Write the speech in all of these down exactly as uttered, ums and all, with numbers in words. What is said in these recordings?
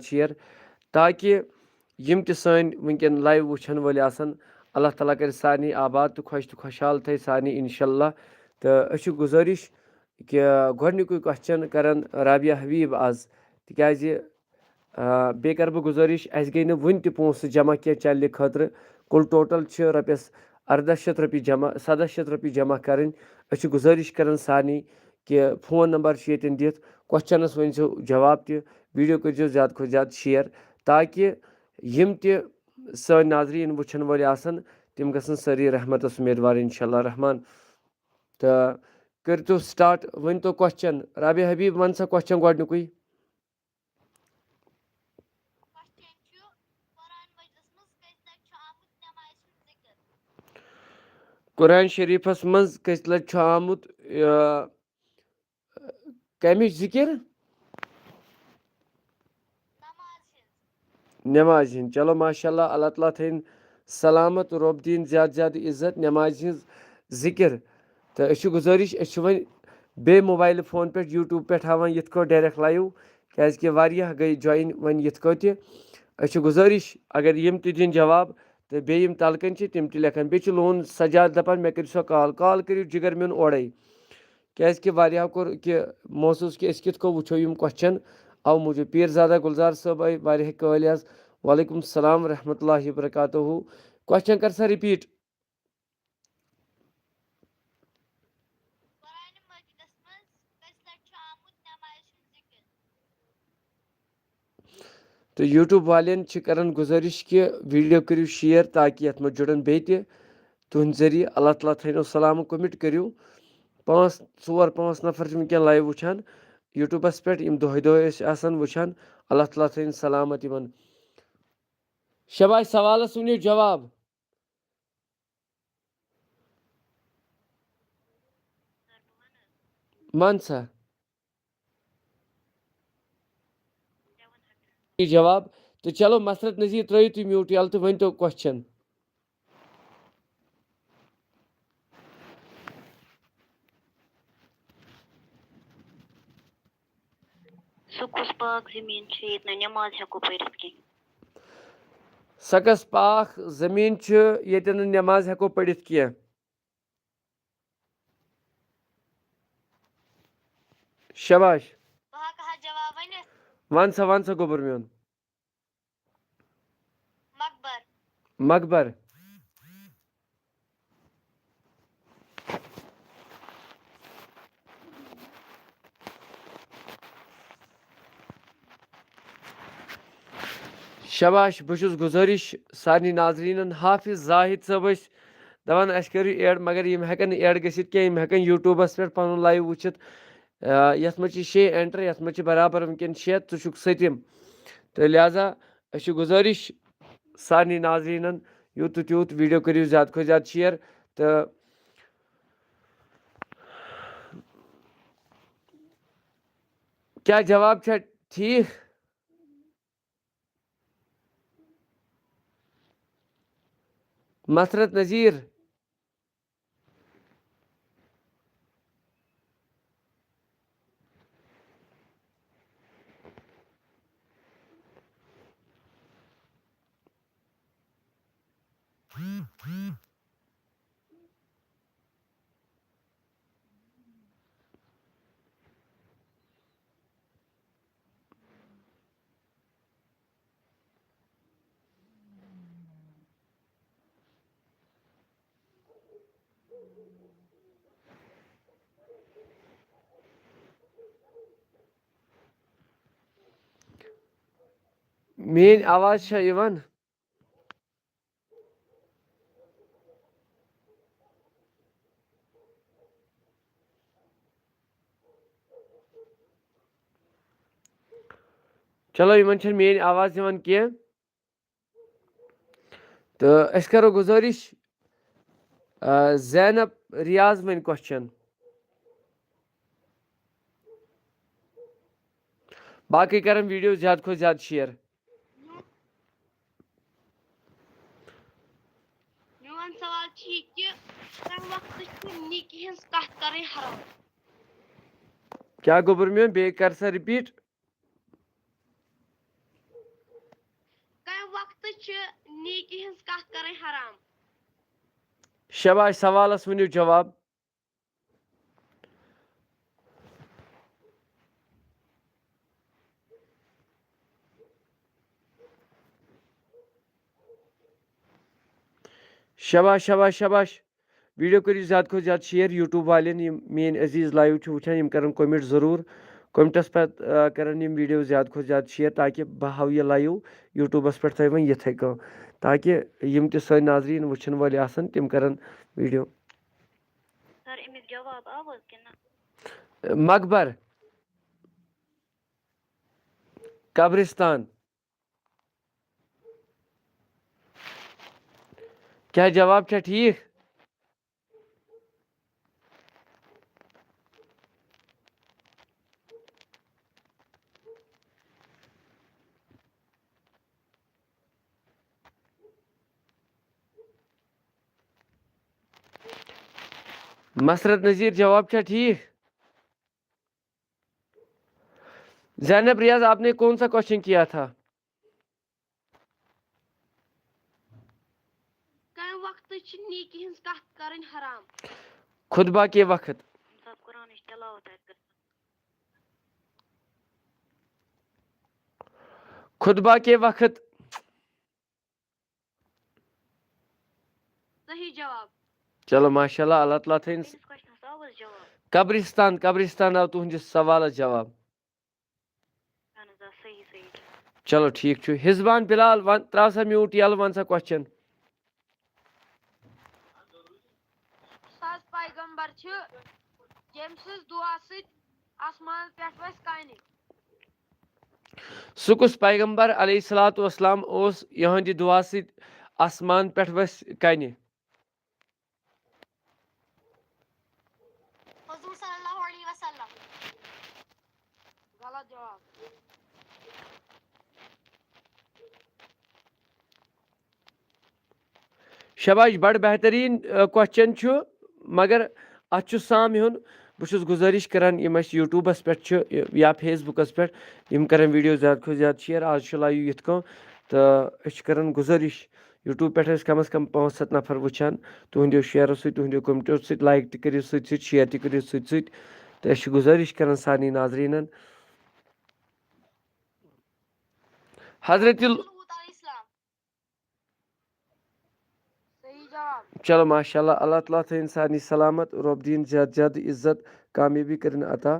Share, تاکہِ یِم تہِ سٲنۍ وٕنکیٚن لایِو وٕچھَن وٲلۍ آسَن، اللہ تعالیٰ کَرِ سارنٕے آباد تہٕ خۄش تہٕ خۄشحال تھٲے سارنٕے اِنشاء اللہ۔ تہٕ أسۍ چھِ گُزٲرِش کہِ گۄڈٕنیُکُے کوسچن کَرَن رابعہ حبیٖب آز، تِکیٛازِ آ، بیٚیہِ کَرٕ بہٕ گُزٲرِش، اَسہِ گٔے نہٕ وٕنہِ تہِ پونٛسہٕ جمع کینٛہہ چنلہِ خٲطرٕ۔ کُل ٹوٹل چھِ رۄپیَس اَرداہ شیٚتھ رۄپیہِ جمع، سَداہ شیٚتھ رۄپیہِ جمع کَرٕنۍ۔ أسۍ چھِ گُزٲرِش کَران سارنٕے کہِ فون نمبر چھُ ییٚتٮ۪ن دِتھ، کوسچنَس ؤنۍ زیو جواب تہِ، ویٖڈیو کٔرۍ زیو زیادٕ کھۄتہٕ زیادٕ شِیَر، تاکہِ یِم تہِ سٲنۍ ناظریٖن وٕچھَن وٲلۍ آسَن، تِم گژھن سٲری رحمتَس اُمیدوار اِنشاء اللہ رحمان۔ تہٕ کٔرۍ تو سٹارٹ، ؤنۍ تو کوسچن۔ رابعہ حبیٖب، وَن سا کوسچن گۄڈٕنیُکُے۔ قرآن شریٖفس منٛز کٔژِ لٹہِ چھُ آمُت، آ، کمِچ ذِکِر؟ نمازِ ہِنٛز۔ چلو، ماشاء اللہ، اللہ تعالیٰ تھٲیِن سلامت، رۄب دِیِن زیادٕ زیادٕ عزت نمازِ ہِنٛز ذِکِر۔ تہٕ أسۍ چھِ گُزٲرِش، أسۍ چھِ وۄنۍ بیٚیہِ موبایل فون پٮ۪ٹھ، YouTube پٮ۪ٹھ ہاوان یِتھ کٲٹھۍ ڈایریکٹ لایِو، کیٛازِکہِ واریاہ گٔے جویِن وۄنۍ یِتھ کٲٹھۍ تہِ۔ أسۍ چھِ گُزٲرِش، اگر یِم تہِ دِن جواب، تہٕ بیٚیہِ یِم تَلہٕ کَنۍ چھِ، تِم تہِ لیکھن۔ بیٚیہِ چھُ لون سجاد دَپان، مےٚ کٔرِو سا کال، کال کٔرِو جِگر میون اورَے، کیٛازِکہِ واریاہو کوٚر کہِ محسوٗس کہِ أسۍ کِتھ کٔنۍ وٕچھو یِم کوسچن۔ اَوٕ موٗجوٗب پیٖر زادہ گُلزار صٲب آے واریاہ کٲلۍ حظ۔ وعلیکم السلام ورحمۃ اللہ وبرکاتہ۔ کوسچن کر سا رِپیٖٹ۔ تہٕ YouTube والٮ۪ن چھِ کران گُزٲرِش کہِ ویٖڈیو کٔرِو شِیَر، تاکہِ یَتھ منٛز جُڑن بیٚیہِ تہِ تُہٕنٛدِ ذٔریعہٕ۔ اللہ تعالیٰ تھٲینو سلامت، کوٚمٮ۪نٛٹ کٔرِو۔ پانٛژھ، ژور، پانٛژھ نفر چھِ وٕنکٮ۪ن لایِو وٕچھان YouTube پٮ۪ٹھ، یِم دۄہَے دۄہَے أسۍ آسان وٕچھان۔ اللہ تعالیٰ تھٲیِن سلامت یِمَن۔ شاباش، سوالَس ؤنِو جواب۔ وَن سا۔ یہِ جواب۔ تہٕ چلو، مسرت نذیر، ترٛٲیِو تُہۍ میوٗٹ یَلہٕ تہٕ ؤنۍ تو کوسچن۔ سُہ کُس پاک زٔمیٖن چھُ ییٚتہِ نہٕ نٮ۪ماز ہٮ۪کو پٔرِتھ کینٛہہ؟ سۄ کۄس پاک زٔمیٖن چھِ ییٚتہِ نہٕ نٮ۪ماز ہٮ۪کو پٔرِتھ کینٛہہ؟ شاباش۔ بہٕ ہٮ۪کہٕ ہا جواب ؤنِتھ؟ وَن سا، وَن سا، گوٚبُر میون۔ مقبر۔ مقبر۔ شاباش، بہٕ چھُس گُزٲرِش سارنٕے ناظریٖنَن، حافظ زاہد صٲب ٲسۍ دَپان اَسہِ کٔرِو ایڈ، مگر یِم ہٮ۪کَن نہٕ ایڈ گٔژھِتھ کینٛہہ، یِم ہٮ۪کَن YouTubeَس پٮ۪ٹھ پَنُن لایِو وٕچھِتھ۔ آ، یَتھ منٛز چھِ شےٚ اٮ۪نٹَر، یَتھ منٛز چھِ برابر وٕنکٮ۪ن شےٚ، ژٕ چھُکھ سٔتِم۔ تہٕ لہذا أسۍ چھِ گُزٲرِش سارنٕے ناظریٖنَن، یوٗت تہٕ تیوٗت ویٖڈیو کٔرِو زیادٕ کھۄتہٕ زیادٕ شِیَر۔ تہٕ کیٛاہ جواب چھا ٹھیٖک؟ مسرت نذیر۔ میٲنۍ آواز چھا یِوان؟ چلو، یِمن چھَنہٕ میٲنۍ آواز یِوان کینٛہہ۔ تہٕ أسۍ کرو گُزٲرِش، آ، زینب ریاض وۄنۍ کوسچن۔ باقٕے کرن ویٖڈیو زیادٕ کھۄتہٕ زیادٕ شِیَر۔ میون سوال چھُ یہِ کہِ کَمہِ وقتہٕ چھِ نیٚکہِ ہٕنٛز کَتھ کَرٕنۍ حرام؟ کیٛاہ گوٚبُر میون؟ بیٚیہِ کر سا رِپیٖٹ۔ چھِ نیکی ہٕنٛز کتھ کرٕنۍ حرام؟ شاباش، سوالس ؤنِو جواب۔ شاباش، شاباش، شاباش۔ ویڈیو کٔرِو زیادٕ کھۄتہٕ زیادٕ شیئر۔ یوٹیوب والٮ۪ن، یِم میٲنۍ عزیز لایو چھِ وٕچھان، یِم کرن کومنٹ ضروٗر۔ کومنٹس پٮ۪ٹھ آ، کرن یِم ویڈیو زیادٕ کھۄتہٕ زیادٕ شیئر، تاکہِ بہٕ ہاوٕ یہِ لایو یوٹیوبس پٮ۪ٹھ تۄہہِ وۄنۍ یِتھے کٔنۍ، تاکہِ یِم تہِ سٲنۍ ناظریٖن وٕچھن وٲلۍ آسن، تِم کرن ویڈیو۔ سر، اَمیُک جواب آو حظ کِنہٕ نہ؟ مقبر، قبرستان۔ کیٛاہ جواب چھا ٹھیٖک؟ مسرت نذیر، جواب چھا ٹھیٖک؟ زینب ریاض، آپ نے کون سا کوشچن کیا تھا؟ کمہِ وقتہٕ چھِ نیکی ہٕنٛز کتھ کرٕنۍ حرام؟ خطبہ کے وقت۔ سب قرآنٕچ تلاوت آسہِ گژھان۔ خطبہ کے وقت۔ صحیح جواب۔ چلو ماشاء اللہ، اللہ تعالیٰ تھٲیِن۔ تُہٕنٛدِس کوشچنس آو حظ جواب؟ قبرستان، قبرستان آو تُہٕنٛدِس سوالس جواب۔ اہن حظ، آ، صحیح، صحیح جواب۔ چلو ٹھیٖک چھُ۔ حزبان بلال، وَن، ترٛاو سا میوٗٹ یَلہٕ، وَن سا کوسچن۔ سُہ حظ پیغمبر چھُ، ییٚمہِ سٕنٛز دُعا سۭتۍ آسمان پٮ۪ٹھ وَسہِ کَنہِ۔ سُہ کُس پیغمبر علیہ الصلوۃ والسلام اوس، یِہنٛدِ دُعا سۭتۍ آسمان پٮ۪ٹھ وَسہِ کَنہِ؟ حضور صلی اللہ علیہ وسلم۔ غلط جواب۔ شاباش، بڑٕ بہتریٖن، آ، کوسچن چھُ، مگر اتھ چھُ سام ہیوٚن۔ بہٕ چھُس گُزٲرِش کران، یِم اَسہِ یوٗٹیوٗبس پٮ۪ٹھ چھِ یا فیس بُکس پٮ۪ٹھ، یِم کرن ویڈیو زیادٕ کھۄتہٕ زیادٕ شیئر۔ آز چھُ لایِو یِتھ کٔنۍ، تہٕ أسۍ چھِ کران گُزٲرِش، یوٗٹیوٗب پٮ۪ٹھ ٲسۍ کم از کم پانٛژھ ہتھ نفر وٕچھان، تُہنٛدیو شیئرو سۭتۍ، تُہنٛدیو کومنٹو سۭتۍ، لایک تہِ کٔرِو سۭتۍ سۭتۍ، شیئر تہِ کٔرِو سۭتۍ سۭتۍ۔ تہٕ أسۍ چھِ گُزٲرِش کران سارنٕے ناظریٖنن، حضرت ال- لوٗط علیہ السلام۔ صحیح جواب۔ چلو ماشاء اللہ، اللہ تعالیٰ تھٲیِن سارنٕے سلامت، رۄب دِیِن زیادٕ زیادٕ عزت، کامیٲبی کٔرِن عطا۔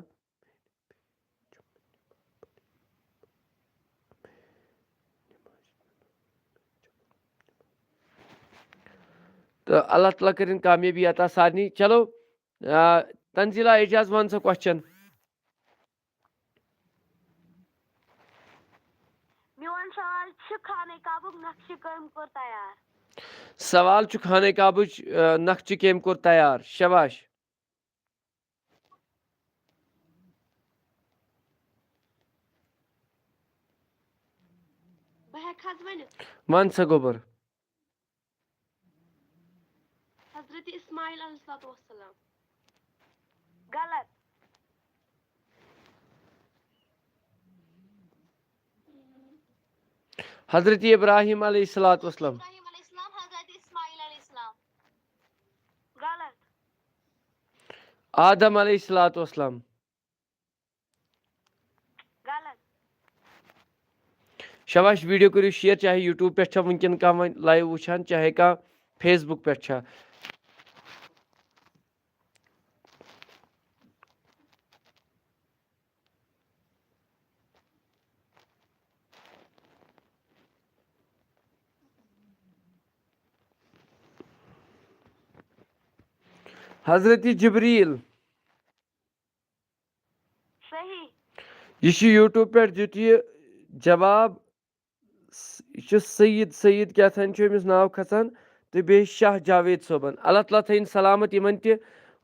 تہٕ اللہ تعالیٰ کٔرِن کامیٲبی عطا سارنٕے۔ چلو، آ، تنزیلہ اعجاز، وَن سا کوسچن۔ میون سوال چھُ، خانہ کعبُک نقشہٕ کٔمۍ کوٚر تیار؟ سوال چھُ، خانہ کعبٕچ، آ، نقشہٕ کٔمۍ کوٚر تیار؟ شاباش۔ بہٕ ہٮ۪کہٕ حظ ؤنِتھ؟ وَن سا گوٚبُر۔ حضرت اسماعیل علیہ الصلوۃ والسلام۔ غلط۔ حضرت ابراہیم علیہ الصلوۃ والسلام۔ ابراہیم علیہ السلام، حضرت اسماعیل علیہ السلام۔ غلط۔ آدم علیہ الصلوۃ والسلام۔ غلط۔ شاباش، ویڈیو کٔرِو شیئر، چاہے یوٗٹیوٗب پٮ۪ٹھ چھا وٕنکیٚن کانٛہہ وۄنۍ لایِو وٕچھان، چاہے کانٛہہ فیس بُک پٮ۪ٹھ چھا۔ حضرت جبریل۔ صحیح۔ یہِ چھُ یوٗٹیوٗب پٮ۪ٹھ دیُت یہِ جواب۔ س-، یہِ چھُ سعید، سعید کیٛاہ تام چھُ أمِس ناو کھسان، تہٕ بیٚیہِ شاہ جاوید صٲبن۔ اللہ تعالیٰ تھٲیِن سلامت یِمن تہِ،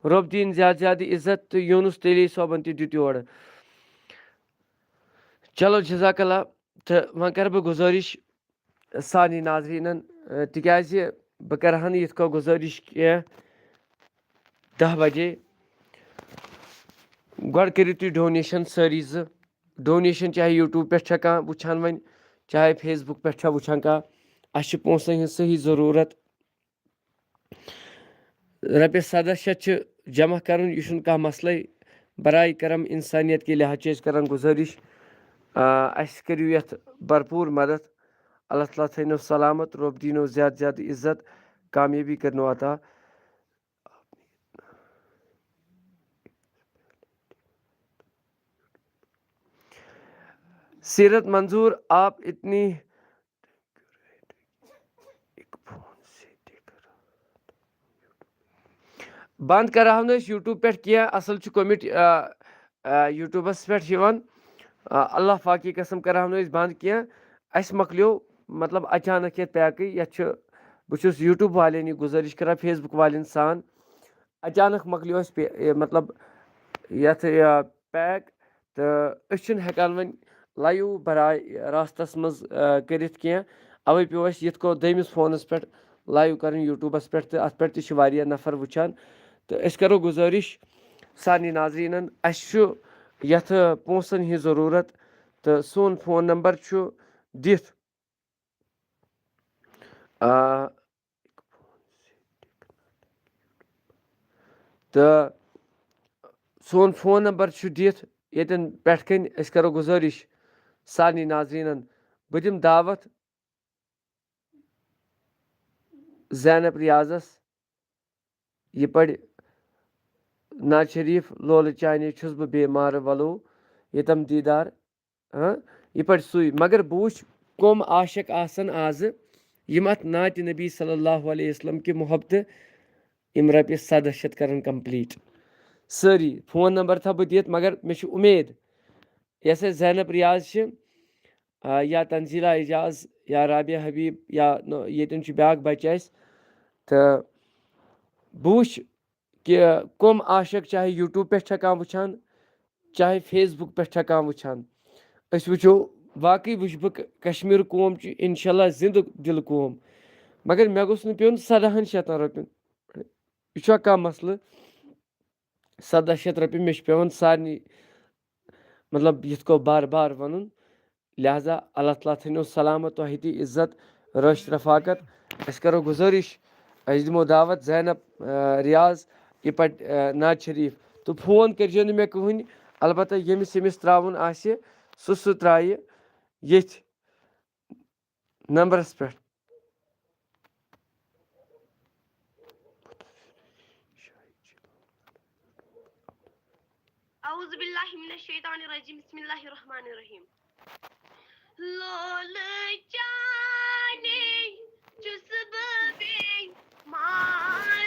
رۄب دِیِن زیادٕ زیادٕ عزت، تہٕ یوٗنُس تیلی صٲبن تہِ دیُت یورٕ۔ چلو، جزاک اللہ۔ تہٕ وۄنۍ کرٕ بہٕ گُزٲرِش سارنٕے ناظریٖنن، اَ، تِکیٛازِ بہٕ کرٕ ہا نہٕ یِتھ کٔنۍ گُزٲرِش کینٛہہ دَہ بجے۔ گۄڈٕ کٔرِو تُہۍ ڈونیشن سٲری زٕ۔ ڈونیشن چاہے یوٗٹیوٗب پٮ۪ٹھ چھا کانٛہہ وٕچھان وۄنۍ، چاہے فیس بُک پٮ۪ٹھ چھا وٕچھان کانٛہہ، اَسہِ چھِ پونٛسَن ہٕنٛز صحیح ضروٗرت۔ رۄپیَس سَداہ شیٚتھ چھِ جمع کَرُن، یہِ چھُنہٕ کانٛہہ مسلَے۔ برائے کرم، انسانیت کے لحاظ چھِ أسۍ کران گُزٲرِش، آ، اَسہِ کٔرِو یَتھ بھرپوٗر مدد۔ اللہ تعالیٰ تھٲینو سلامت، رۄب دیٖنو زیادٕ زیادٕ عزت، کامیٲبی کٔرنو عطا۔ سیرت منظور، آپ اتنی بند کرہو نہٕ أسۍ YouTube پٮ۪ٹھ کینٛہہ، اصل چھُ کوٚمِٹ، آ، آ، YouTubeس پٮ۪ٹھ یِوان۔ آ، اللہ پاکی قسم کرہو نہٕ أسۍ بند کینٛہہ۔ اَسہِ مۄکلیو، مطلب، اچانک یتھ پیکٕے، یتھ چھُ، بہٕ چھُس YouTube والٮ۪ن یہِ گُزٲرِش کران، Facebook والٮ۪ن سان، اچانک مۄکلیو اَسہِ پے-، یہِ، مطلب، یتھ، یہِ، پیک، تہٕ أسۍ چھِنہٕ ہٮ۪کان وۄنۍ live براے راستس منٛز، آ، کٔرِتھ کینٛہہ۔ اوے پیوٚو اَسہِ یِتھ کٔنۍ دوٚیمِس فونس پٮ۪ٹھ live کرُن YouTubeس پٮ۪ٹھ، تہٕ اتھ پٮ۪ٹھ تہِ چھِ واریاہ نفر وٕچھان۔ تہٕ أسۍ کرو گُزٲرِش سارنٕے ناظریٖنن، اَسہِ چھُ یتھ پونٛسن ہٕنٛز ضروٗرت، تہٕ سون فون نمبر چھُ دِتھ۔ آ، تہٕ سون فون نمبر چھُ دِتھ ییٚتٮ۪ن پٮ۪ٹھ کَنۍ۔ أسۍ کرو گُزٲرِش سارنٕے ناظریٖنن، بہٕ دِمہٕ دعوت زینب ریاضس، یہِ پرِ ناز شریف لولہٕ چانے چھُس بہٕ بیمار ولو ییٚتم دیٖدار۔ ہاں، یہِ پرِ سُے۔ مگر بہٕ وٕچھ کۄم عاشق آسن آزٕ یِم اتھ نعتِ نبی صلی اللہ علیہ وسلم کہِ محبتہٕ یِم رۄپیہِ سداہ شیٚتھ کرن complete۔ سٲری فون نمبر تھاو بہٕ دِتھ، مگر مےٚ چھِ اُمید یۄس اَسہِ زینب ریاض چھِ، آ، یا تنزیلہ اعجاز، یا رابعہ حبیب، یا نو-، ییٚتٮ۪ن چھُ بیٛاکھ بچہٕ اَسہِ۔ تہٕ بہٕ وٕچھ کہِ کۄم عاشق چاہے YouTube پٮ۪ٹھ چھا کانٛہہ وٕچھان، چاہے Facebook پٮ۪ٹھ چھا کانٛہہ وٕچھان۔ أسۍ وٕچھو، واقعی وٕچھِ بہٕ ک-، کشمیٖر قوم چھُ انشاءاللہ زِندٕ دِلہٕ قوم۔ مگر مےٚ گوٚژھ نہٕ پیوٚن سداہن شیٚتن رۄپین۔ یہِ چھُ کانٛہہ مسلہٕ؟ سداہ شیٚتھ رۄپیہِ، مےٚ چھُ پیوان سارنٕے، مطلب، یِتھ کٔنۍ بار بار وَنُن۔ لہذا اللہ تعالیٰ تھٲینو سلامت تۄہہِ تہِ، عزت، رٲچھ رفاقت۔ أسۍ کرو گُزٲرِش، أسۍ دِمو دعوت زینب، آ، ریاض، یہِ پَرِ، آ، نعت شریف۔ تہٕ فون کٔرۍزیو نہٕ مےٚ کٕہٕنۍ، البتہ ییٚمِس ییٚمِس ترٛاوُن آسہِ، سُہ سُہ ترٛایہِ ییٚتھۍ نمبرس پٮ۪ٹھ۔ اعوذ باللہ من الشیطان الرجیم، بسم اللہ الرحمن الرحیم۔ لولہٕ چانے چھُس بہٕ بیمار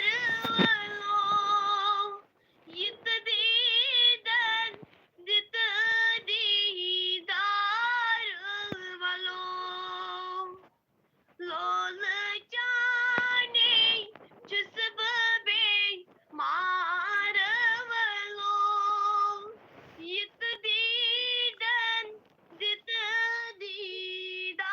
ولو، یہِ تہٕ دیٖدن دِ تہٕ دیٖدار ولو۔ لولہٕ چانے چھُس بہٕ بیمار ولو، یہِ تہٕ دیٖدن دِ تہٕ دیٖدار۔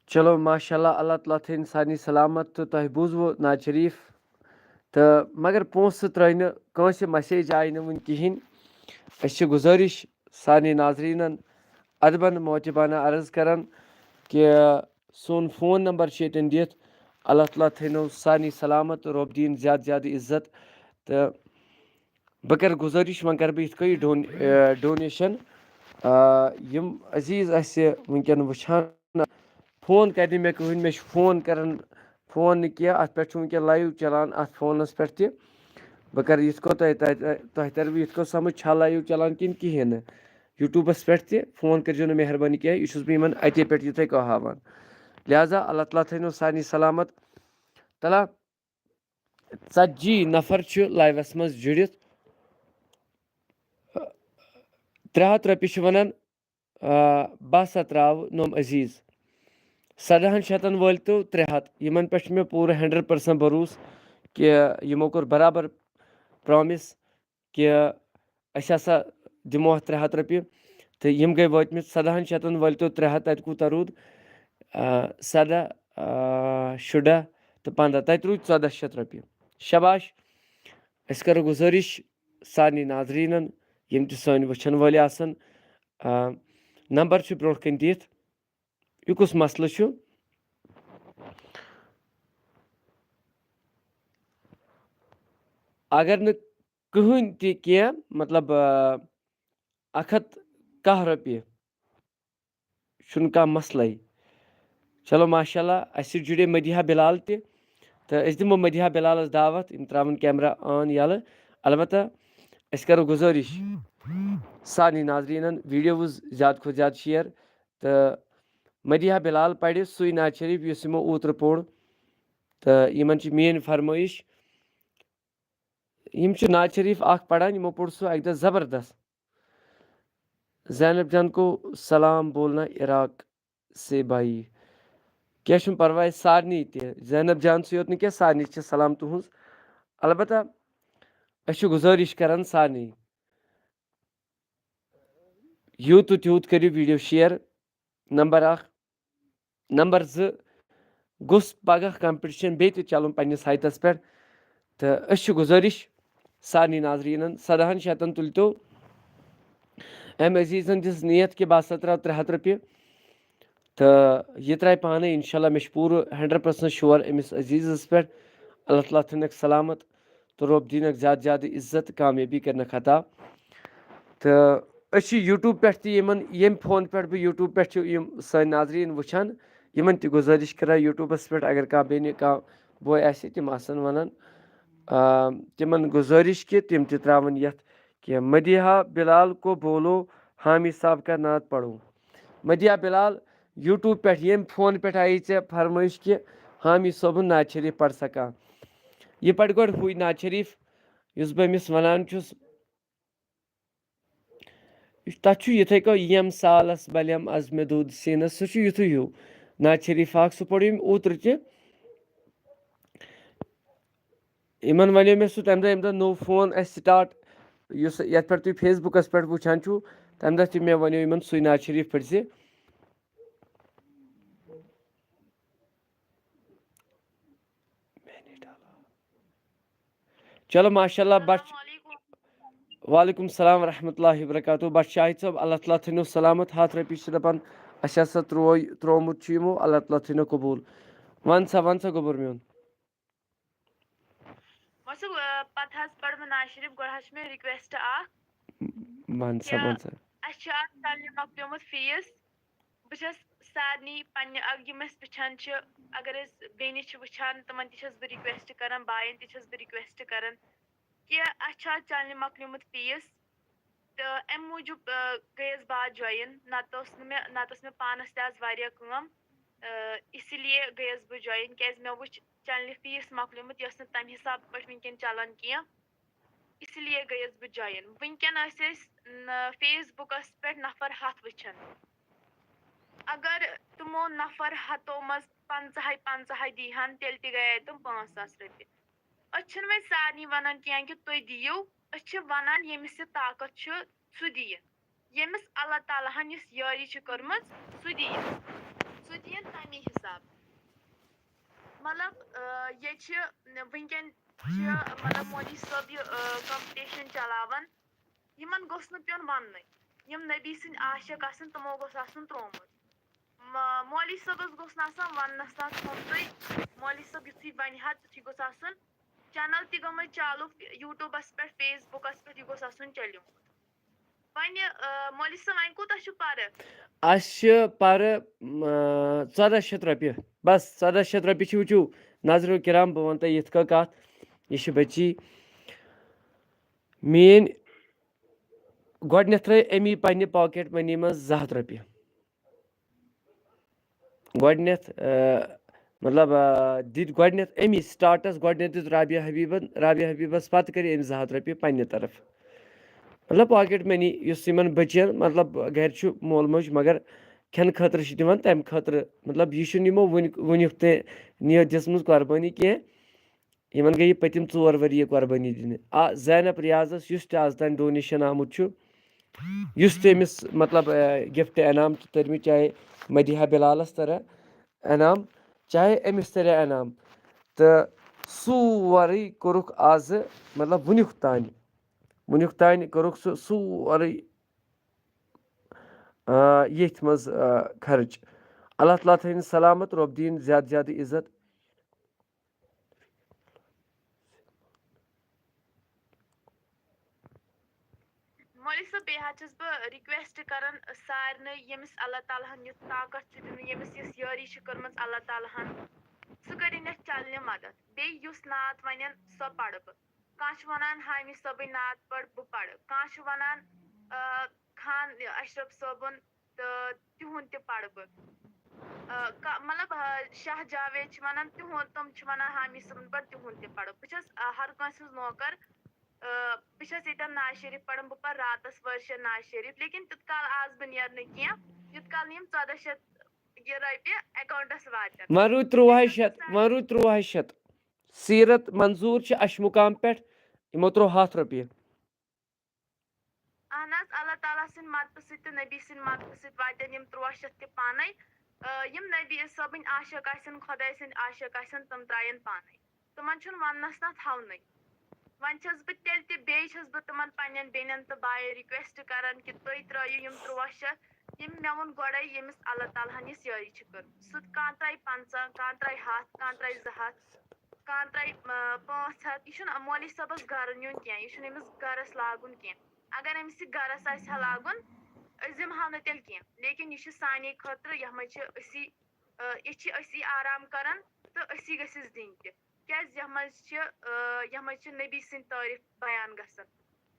چلو، ماشاء اللہ، اللہ تعالیٰ تھٲیِن سارنٕے سلامت۔ تہٕ تۄہہِ بوٗزوٕ ناز شریٖف، تہٕ مگر پونٛسہٕ ترٛٲے نہٕ کٲنٛسہِ، مسیج آیہِ نہٕ وُنہِ کِہیٖنۍ۔ اَسہِ چھِ گُزٲرِش سارنٕے ناظریٖنَن، ادبن محتبانہ عرض کران کہِ سون فون نمبر چھُ ییٚتٮ۪ن دِتھ۔ اللہ تعالیٰ تھٲینو سارنٕے سلامت، رۄب دِیِن زیادٕ زیادٕ عزت۔ تہٕ بہٕ کرٕ گُزٲرِش، وۄنۍ کرٕ بہٕ یِتھ کٔنۍ ڈون-، اے، ڈونیشن۔ آ، یِم عزیٖز اَسہِ وٕنکیٚن وٕچھان، فون کرِ نہٕ مےٚ کٕہٕنۍ، مےٚ چھُ فون کران، فون نہٕ کینٛہہ، اَتھ پٮ۪ٹھ چھُ وٕنکیٚن لایِو چلان اَتھ فونَس پٮ۪ٹھ تہِ۔ بہٕ کرٕ یِتھ کٔنۍ تۄہہِ، تۄہہِ، تۄہہِ تَرِوٕ یِتھ کٔنۍ سَمٕجھ، چھا لایِو چلان کِنہٕ کِہیٖنۍ نہٕ۔ یوٗٹیوٗبَس پٮ۪ٹھ تہِ فون کٔرۍزیو نہٕ مہربٲنی کینٛہہ، یہِ چھُس بہٕ یِمَن اَتے پٮ۪ٹھ یِتھَے کٔنۍ ہاوان۔ لہذا اللہ تعالیٰ تھٲینو سارنٕے سلامت۔ تَلہ، ژتجی نفر چھِ لایوَس منٛز جُڑِتھ۔ ترٛےٚ ہَتھ رۄپیہِ چھِ وَنان، آ، بہٕ ہسا ترٛاوٕ نوم عزیٖز۔ سَداہَن شیٚتَن وٲلۍ تو ترٛےٚ ہَتھ، یِمَن پٮ۪ٹھ چھُ مےٚ پوٗرٕ ہنڈرڈ پٔرسنٹ بھروسہٕ کہِ یِمو کوٚر برابر پرٛامِس کہِ أسۍ ہسا دِمو اَتھ ترٛےٚ ہَتھ رۄپیہِ۔ تہٕ یِم گٔے وٲتمٕتۍ سَداہَن شیٚتَن وٲلۍ تو ترٛےٚ ہَتھ، تَتہِ کوٗتاہ روٗد؟ آ، سَداہ، آ، شُراہ تہٕ پنٛداہ، تَتہِ روٗدۍ ژۄداہ شیٚتھ رۄپیہِ۔ شاباش۔ أسۍ کَرو گُزٲرِش سارنٕے ناظریٖنَن، یِم تہِ سٲنۍ وٕچھَن وٲلۍ آسَن، آ، نمبر چھُ برٛونٛٹھ کَنہِ دِتھ۔ یہِ کُس مسلہٕ چھُ؟ اگر نہٕ کٕہٕنۍ تہِ کینٛہہ، مطلب، آ، اَکھ ہَتھ کاہ رۄپیہِ، چھُنہٕ کانٛہہ مسلَے۔ چلو، ماشاء اللہ، اَسہِ سۭتۍ جُڑے مدیحہ بلال تہِ، تہٕ أسۍ دِمو مدیحہ بلالَس دعوت، یِم ترٛاوَن کیمرہ آن یَلہٕ۔ البتہ أسۍ کَرو گُزٲرِش سارنٕے ناظریٖنَن، ویٖڈیوز زیادٕ کھۄتہٕ زیادٕ شیئر، تہٕ مدیحہ بلال پَرِ سُے نعت شریٖف یُس یِمو اوترٕ پوٚر، تہٕ یِمَن چھِ میٛٲنۍ فرمٲیِش، یِم چھِ نعت شریٖف اَکھ پَران، یِمو پوٚر سُہ اَکہِ دۄہ زبردست۔ زینب جان کو سلام بولنا عراق سے بھائی۔ کینٛہہ چھُنہٕ پَرواے، سارنٕے تہِ، زینب جان سٕے یوت نہٕ کینٛہہ، سارنٕے چھِ سلام تُہٕنٛز۔ البتہ أسۍ چھِ گُزٲرِش کَران سارنٕے، یوٗت تہٕ تیوٗت کٔرِو ویٖڈیو شِیَر۔ نمبر اَکھ۔ نمبر زٕ، گوٚژھ پگاہ کمپٹیشن بیٚیہِ تہِ چلُن پننِس ہایٹس پٮ۪ٹھ۔ تہٕ أسۍ چھِ گُزٲرِش سارنٕے ناظریٖنن، سداہن شیٚتن تُلۍ تو أمۍ عزیٖزن دِژ نیت کہِ بہٕ ہسا ترٛاوٕ ترٛےٚ ہتھ رۄپیہِ۔ تہٕ یہِ ترٛایہِ پانے، انشاءاللہ، مےٚ چھُ پوٗرٕ ہنڈرڈ پٔرسنٹ شور أمِس عزیٖزس پٮ۪ٹھ۔ اللہ تعالیٰ تھٲینکھ سلامت تہٕ رۄب دِنکھ زیادٕ زیادٕ عزت، کامیٲبی کٔرنکھ عطا۔ تہٕ أسۍ چھِ یوٗٹیوب پٮ۪ٹھ تہِ یِمن، ییٚمہِ فون پٮ۪ٹھ بہٕ یوٗٹیوب پٮ۪ٹھ چھِ یِم سٲنۍ ناظریٖن وٕچھان، یِمن تہِ گُزٲرِش کران یوٗٹیوبس پٮ۪ٹھ اگر کانٛہہ بیٚنہِ، کانٛہہ بوے آسہِ، تِم آسن ونان، آ، تِمن گُزٲرِش کہِ تِم تہِ ترٛاوَن یَتھ کینٛہہ۔ مدیحہ بلال کو بولو، حامی صاحب کا نعت پڑھو۔ مدیحہ بلال، یوٗٹیوب پٮ۪ٹھ ییٚمہِ فون پٮ۪ٹھ آیی ژےٚ فرمٲیش کہِ حامی صٲبُن نعت شریٖف پَر سا کانٛہہ۔ یہِ پَرِ گۄڈٕ ہُے نعت شریٖف یُس بہٕ أمِس وَنان چھُس۔ تَتھ چھُ یِتھَے کٔنۍ، ییٚمہِ سالَس بَلیم عزمِ دوٗد سیٖنَس، سُہ چھُ یِتھُے ہیوٗ نعت شریٖف اَکھ، سُہ پوٚر أمۍ اوترٕ تہِ۔ یِمَن وَنیو مےٚ سُہ تَمہِ دۄہ، ییٚمہِ دۄہ نوٚو فون اَسہِ سٹاٹ، یُس یَتھ پٮ۪ٹھ تُہۍ فیس بُکَس پٮ۪ٹھ وٕچھان چھُو، تَمہِ دۄہ تہِ مےٚ وَنیو یِمَن سُے نعت شریٖف پٔرۍ زِ۔ چلو، ماشاء اللہ، بٹ۔ السلام علیکم۔ وعلیکم السلام ورحمۃ اللہ وبرکاتہ۔ بٹ شاہد صٲب، اللہ تعالیٰ تھٲینو سلامت۔ ہَتھ رۄپیہِ چھِ دَپان، اَسہِ ہسا ترٛوو، ترٛوومُت چھُ یِمو، اللہ تعالیٰ تھٲینو قبوٗل۔ وَن سا، وَن سا، گوٚبُر میون۔ وۄنۍ چھُ، آ، پتہٕ حظ پَرٕ بہٕ نعت شریٖف، گۄڈٕ حظ چھِ مےٚ request اَکھ۔ وَن سا، کیٛاہ وَن سا۔ اَسہِ چھُ اَتھ چنلہِ مۄکلیومُت فیٖس۔ بہٕ چھَس سارنٕے پنٛنہِ، اَ-، یِم اَسہِ وٕچھان چھِ، اگر أسۍ بیٚنہِ چھِ وٕچھان، تِمَن تہِ چھَس بہٕ request کَران، بایَن تہِ چھَس بہٕ request کَران کہِ اَسہِ چھُ اَتھ چنلہِ مۄکلیومُت فیٖس۔ تہٕ اَمہِ موٗجوٗب، آ، گٔیَس بہٕ اَتھ join، نَتہٕ اوس نہٕ مےٚ، نَتہٕ ٲس مےٚ پانَس تہِ آز واریاہ کٲم، آ، اسی لیے گٔیَس بہٕ join، کیٛازِ مےٚ وٕچھ چنلہِ فیٖس مۄکلیومُت، یہِ ٲس نہٕ تَمہِ حساب پٲٹھۍ وٕنکٮ۪ن چلان کینٛہہ، اسی لیے گٔیَس بہٕ join۔ وٕنکٮ۪ن ٲسۍ أسۍ، ن-، فیس بُکَس پٮ۪ٹھ نفر ہَتھ وٕچھان۔ اگر تِمو نفر ہَتو منٛز پنٛژاہَے، پنٛژاہَے دی ہَن، تیٚلہِ تہِ گٔیے تِم پانٛژھ ساس رۄپیہِ۔ أسۍ چھِنہٕ وۄنۍ سارنٕے وَنان کینٛہہ کہِ تُہۍ دِیِو، أسۍ چھِ وَنان ییٚمِس یہِ طاقت چھُ، سُہ دِیہِ۔ ییٚمِس اللہ تعالیٰ ہن یُس یٲری چھِ کٔرمٕژ، سُہ دِیہِ، سُہ دِیِن تَمی حساب۔ مطلب، آ، ییٚتہِ چھِ وٕنکیٚن چھِ، مطلب، مولوی صٲب یہِ، آ، competition چلاوان، یِمن گوٚژھ نہٕ پیوٚن وَننُے۔ یِم نبی سٕنٛدۍ عاشق آسن، تِمو گوٚژھ آسُن ترٛوومُت۔ م-، مولوی صٲبس گوٚژھ نہٕ آسان وَننَس تام تھوٚمتُے۔ مولوی صٲب یُتھُے بَنہِ ہا، تیُتھُے گوٚژھ آسُن۔ Channel تہِ گٔمٕژ چالوٗ YouTubeس پٮ۪ٹھ، Facebookس پٮ۪ٹھ، یہِ گوٚژھ آسُن چلیومُت۔ وۄنۍ، آ، مولوی صٲب، وۄنۍ کوٗتاہ چھُ پَرٕ؟ اَسہِ چھِ پَرٕ، آ، ژۄداہ شیٚتھ رۄپیہِ۔ بَس، ژۄداہ شیٚتھ رۄپیہِ چھِ، وٕچھِو، نظرو کرام، بہٕ وَنہٕ تۄہہِ یِتھ کٔنۍ کَتھ۔ یہِ چھِ بٔچی۔ میٛٲنۍ گۄڈٕنٮ۪تھ ترٛٲے أمی پنٛنہِ pocket money منٛز زٕ ہَتھ رۄپیہِ۔ گۄڈٕنٮ۪تھ، آ، مطلب، آ، دِتۍ گۄڈٕنٮ۪تھ أمی startس، گۄڈٕنٮ۪تھ دیُت رابعہ حبیٖبن، رابعہ حبیٖبس، پتہٕ کٔرۍ أمۍ زٕ ہَتھ رۄپیہِ پنٛنہِ طرفہٕ۔ مطلب، pocket money یُس یِمن بٔچین، مطلب، گرِ چھُ مول موج، مگر کھٮ۪نہٕ خٲطرٕ چھِ دِوان تَمہِ خٲطرٕ۔ مطلب، یہِ چھُنہٕ یِمو وٕنیُک، وٕنیُک تہِ نِیَت دِژمٕژ قۄربٲنی کینٛہہ۔ یِمن گٔے یہِ پٔتِم ژور ؤری یہِ قۄربٲنی دِنہٕ۔ آ، زینب ریاضس یُس تہِ آز تام donation آمُت چھُ، یُس تہِ أمِس، مطلب، آ، gift انعام چھِ تٔرمٕتۍ، چاہے مدیحہ بلالس ترا انعام، چاہے أمِس ترا انعام، تہٕ سورُے کوٚرُکھ آزٕ، مطلب، وٕنیُک تانۍ، وٕنیُک تانۍ کوٚرُکھ سُہ سورُے، آ، ییٚتھۍ منٛز، آ، خرٕچ۔ اللہ تعالیٰ تھٲیِن سلامت، رۄب دِیِن زیادٕ زیادٕ عزت۔ مولوی صٲب، بیٚیہِ حظ چھَس بہٕ request کران سارنٕے، ییٚمِس اللہ تعالیٰ ہن یُتھ طاقت چھُ دیُتمُت، ییٚمِس یِژھ یٲری چھِ کٔرمٕژ اللہ تعالیٰ ہن، سُہ کٔرِنۍ یَتھ channelہِ مدد۔ بیٚیہِ یُس نعت وَنن، سۄ پَرٕ بہٕ۔ کانٛہہ چھُ وَنان، حامی صٲبٕنۍ نعت پَر، بہٕ پَرٕ۔ کانٛہہ چھُ وَنان، آ، خان اشرف صٲبُن تہٕ تِہُنٛد تہِ پَرٕ بہٕ۔ آ، کا-، مطلب، آ، شاہ جاوید چھِ وَنان تِہُنٛد، تِم چھِ وَنان حامی صٲبُن پَر، تِہُنٛد تہِ پَرٕ۔ بہٕ چھَس، آ، ہر کٲنٛسہِ ہٕنٛز نوکر۔ آ، بہٕ چھَس ییٚتٮ۪ن نعت شریٖف پَران، بہٕ پَرٕ راتَس ؤرشَن نعت شریٖف، لیکن تیُتھ کال آس بہٕ نیرنہٕ کینٛہہ، یُتھ کال نہٕ یِم ژۄداہ شیٚتھ یہِ رۄپیہِ accountس واتن۔ وۄنۍ روٗدۍ تِرٛواہے شیٚتھ، وۄنۍ روٗدۍ تِرٛواہے شیٚتھ۔ سیٖرت منظوٗر چھِ اَشہِ مُقام پٮ۪ٹھ، یِمو ترٛوو ہَتھ رۄپیہِ۔ اہن حظ، اللہ تعالیٰ سٕنٛدِ مدتہٕ سۭتۍ تہٕ نبی سٕنٛدِ مدتہٕ سۭتۍ واتن یِم ترٛواہ شیٚتھ تہِ پانے۔ آ، یِم نبی صٲبٕنۍ عاشق آسن، خۄداے سٕنٛدۍ عاشق آسن، تِم ترٛاین پانے۔ تِمن چھُنہٕ وننس نہ تھاونٕے۔ وۄنۍ چھَس بہٕ تیٚلہِ تہِ، بیٚیہِ چھَس بہٕ تِمن پننٮ۪ن بیٚنٮ۪ن تہٕ باین request کران کہِ تُہۍ ترٛٲیِو یِم ترٛواہ شیٚتھ، یِم مےٚ ووٚن گۄڈے، ییٚمِس اللہ تعالیٰ ہن یِژھ یٲری چھِ کٔرمٕژ۔ سُہ کانٛہہ ترٛایہِ پنٛژاہ، کانٛہہ ترٛایہِ ہَتھ، کانٛہہ ترٛایہِ زٕ ہَتھ، کانٛہہ ترٛایہِ، آ، پانٛژھ ہَتھ۔ یہِ چھُنہٕ مولوی صٲبس گرٕ نیُن کینٛہہ، یہِ چھُنہٕ أمِس گرس لاگُن کینٛہہ۔ اگر أمِس یہِ گرس آسہِ ہا لاگُن، أسۍ دِمہٕ ہاو نہٕ تیٚلہِ کینٛہہ، لیکن یہِ چھِ سانے خٲطرٕ، یَتھ منٛز چھِ أسی، آ، یہِ چھِ أسی آرام کران تہٕ أسی گٔژھِس دِنۍ تہِ۔ کیازِ یَتھ منٛز چھِ، آ، یَتھ منٛز چھِ نبی سٕنٛدۍ تعریٖف بیان گژھان۔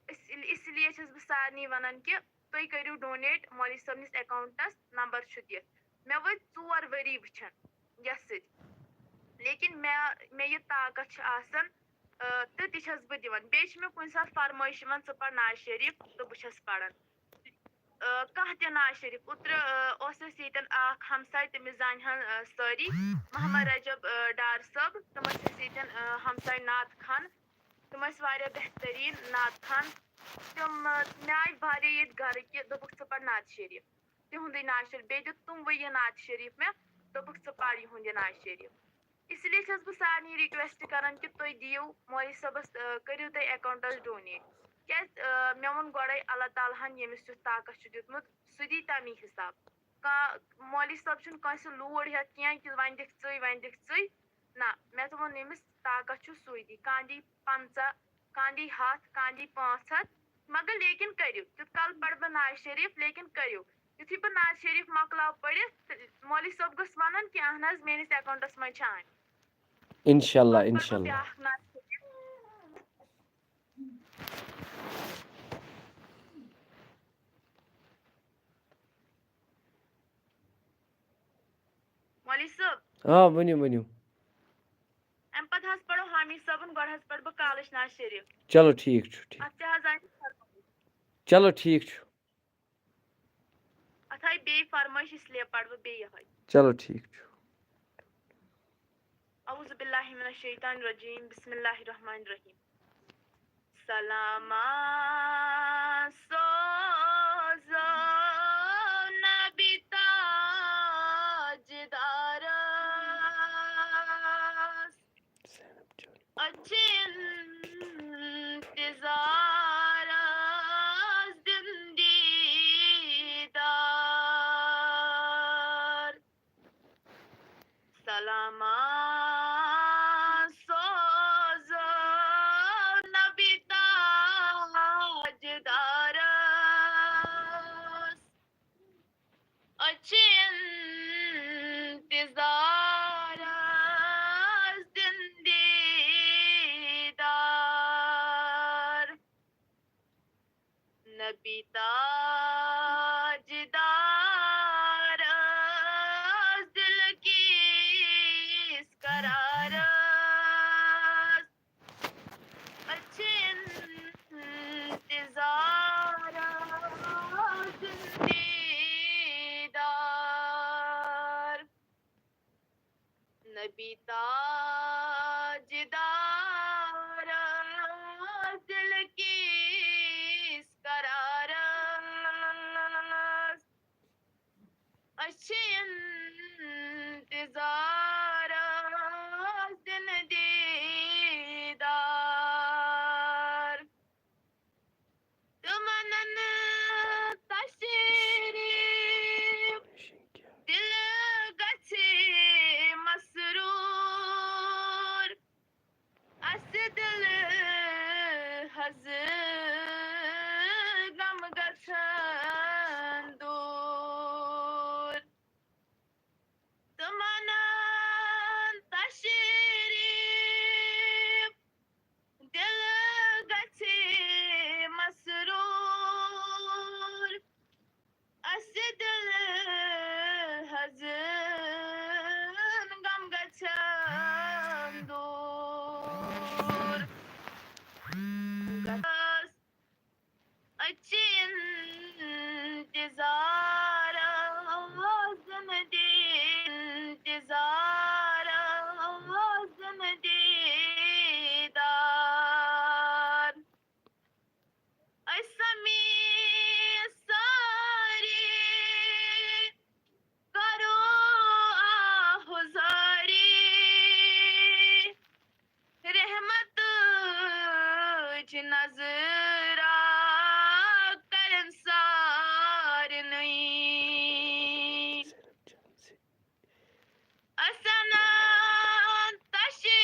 اس، اس لیے چھَس بہٕ سارنٕے وَنان کہِ تُہۍ کٔرِو donate، مولوی صٲبنِس accountس number چھُ دِتھ۔ مےٚ وٲتۍ ژور ؤری وٕچھان یَتھ سۭتۍ، لیکن مےٚ، مےٚ یہِ طاقت چھُ آسان، آ، تہٕ تہِ چھَس بہٕ دِوان۔ بیٚیہِ چھِ مےٚ کُنہِ ساتہٕ فرمٲیِش یِوان، "ژٕ پَر نعت شریٖف"، تہٕ بہٕ چھَس پَران۔ آ، کانٛہہ تہِ نعت شریٖف۔ اوترٕ، آ، اوس اَسہِ ییٚتٮ۪ن اَکھ ہمساے، تٔمِس زانہِ ہن، آ، سٲری، محمد رجب، آ، ڈار صٲب۔ تِم ٲسۍ اَسہِ ییٚتٮ۪ن، آ، ہمساے نعت خوان۔ تِم ٲسۍ واریاہ بہتریٖن نعت خوان۔ تِم، آ، مےٚ آیہِ واریاہ ییٚتہِ گرٕ کہِ دوٚپُکھ، "ژٕ پَر نعت شریٖف"، تِہُنٛدُے نعت شریٖف۔ بیٚیہِ دیُت تِموٕے یہِ نعت شریٖف مےٚ، دوٚپُکھ، "ژٕ پَر یِہُنٛد یہِ نعت شریٖف"۔ اس لیے چھَس بہٕ سارنٕے request کران کہِ تُہۍ دِیِو مولوی صٲبَس، آ، کٔرِو تُہۍ accountس donate۔ کیازِ، آ، مےٚ ووٚن گۄڈَے، اللہ تعالیٰ ہَن ییٚمِس یُتھ طاقت چھُ دیُتمُت، سُہ دی تَمی حساب۔ کانٛہہ مولوی صٲب چھُنہٕ کٲنٛسہِ لوٗر ہٮ۪تھ کینٛہہ کہِ وۄنۍ دِکھ ژٕے، وۄنۍ دِکھ ژٕے۔ نہ، مےٚ تہِ ووٚن، ییٚمِس طاقت چھُ، سُے دی۔ کانٛہہ دی پنٛژاہ، کانٛہہ دی ہَتھ، کانٛہہ دی پانٛژھ ہَتھ۔ مگر لیکن کٔرِو، تیوٗت کال پَرٕ بہٕ نعت شریٖف، لیکن کٔرِو۔ یُتھُے بہٕ نعت شریٖف مۄکلاو پٔرِتھ، تہٕ مولوی صٲب گوٚژھ وَنُن کہِ اہن حظ، میٲنِس accountس منٛز چھِ آمٕتۍ۔ انشاءاللہ، پَتہٕ پَرٕ بہٕ انشاءاللہ۔ بیٛاکھ نعت شریٖف۔ مولوی صٲب۔ آ، ؤنِو، ؤنِو۔ اَمہِ پَتہٕ حظ پَرو حامی صٲبُن، گۄڈٕ حظ پَرٕ بہٕ کالٕچ نعت شریٖف۔ چلو، ٹھیٖک چھُ، ٹھیٖک۔ اَتھ تہِ حظ آیہِ فرمٲیِش۔ چلو، ٹھیٖک چھُ۔ اَتھ آیہِ بیٚیہِ فرمٲیِش، اس لیے پَرٕ بہٕ بیٚیہِ یِہوٚے۔ چلو، ٹھیٖک چھُ۔ اعوذ باللہ من الشیطان الرجیم، بسم اللہ الرحمن الرحیم۔ سلاما سوزو نماز سوزو نبی تاجدارس، أسۍ چھِ انتظارس دِن دیٖدار۔ نبی تاجدارس، دل کِس قرارس، أسۍ چھِ انتظارس دِن دیٖدار۔ نبی تاجدارس، دل کِس قرارس، أسۍ چھِ انتظارس دِن دیٖدار۔ تہٕ ونن تشریٖف، دل گژھِ مسروٗر، اسہِ دل حظ غم گژھن دوٗر۔ تہٕ ونن تشریٖف، دل گژھِ مسروٗر، اسہِ دل حزن غم گژھن دوٗر۔ گژھس أسۍ چھِ انتظارس دِن دیٖدار، أسۍ سمیٖع سٲری کرو آہ زٲری، رحمتٕچ نظرا کرن سارنٕے۔ أسۍ انان تشریٖف،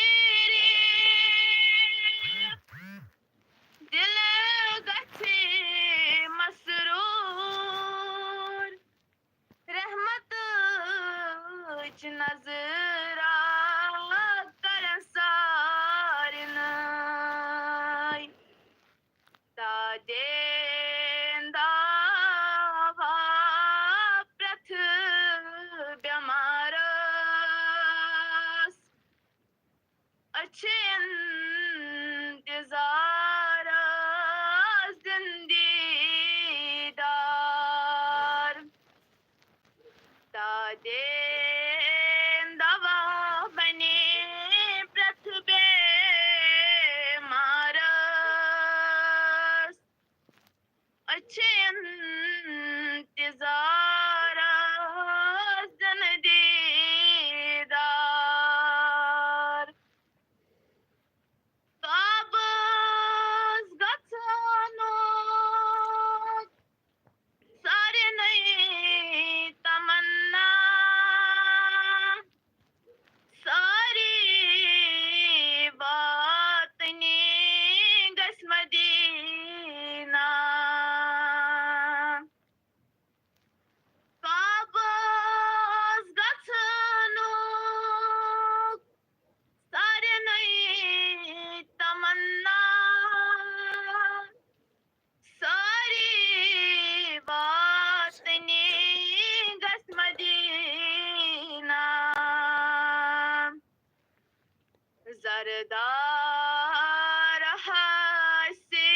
دل گژھِ مسروٗر، رحمتٕچ نظرا کرن سارنٕے۔ دادین دوا پرٛٮ۪تھ بٮ۪مارس، أسۍ چھِ انتظارس دِن دیٖدار۔ دادین دوا بنی پرٛٮ۪تھ بٮ۪مارس، أسۍ چھِ انتظارس دِن دیٖدار۔ قابض گژھنُک سارنٕے تمنا، سٲری واتنی گژھِ مدینہ۔ قابض گژھنُک سارنٕے تمنا، سٲری واتنی گژھِ مدینہ۔ زردار ہاسے،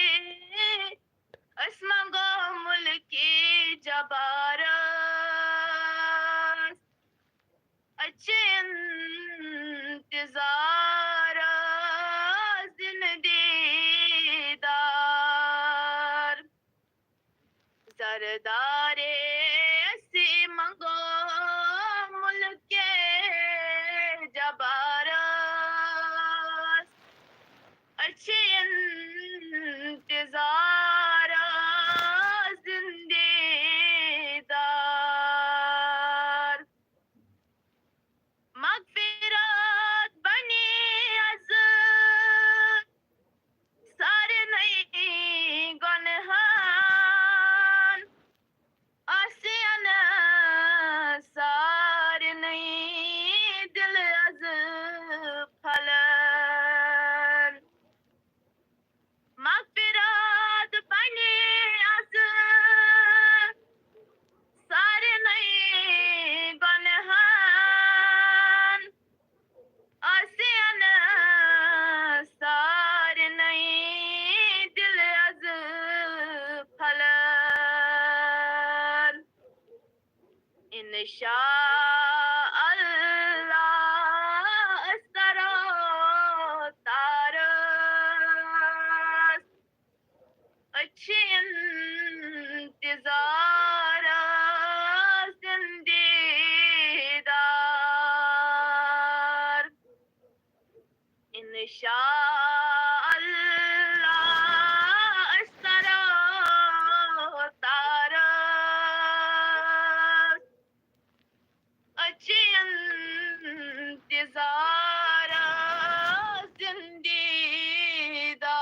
أسۍ منٛگو مُلکہِ جبارس، أسۍ چھِ انتظارس دِن دیٖدار۔ زردارے أسۍ منٛگو مُلکہِ جبارس، أسۍ چھِ انتظارس دِن دیٖدار۔ مغفرت انشاء اللہ أسۍ کرو تارس، أسۍ چھِ انتظارس دِن دیٖدار۔ انشاء اللہ أسۍ کرو تارس، أسۍ چھِ انتظارس دِن دیٖدار۔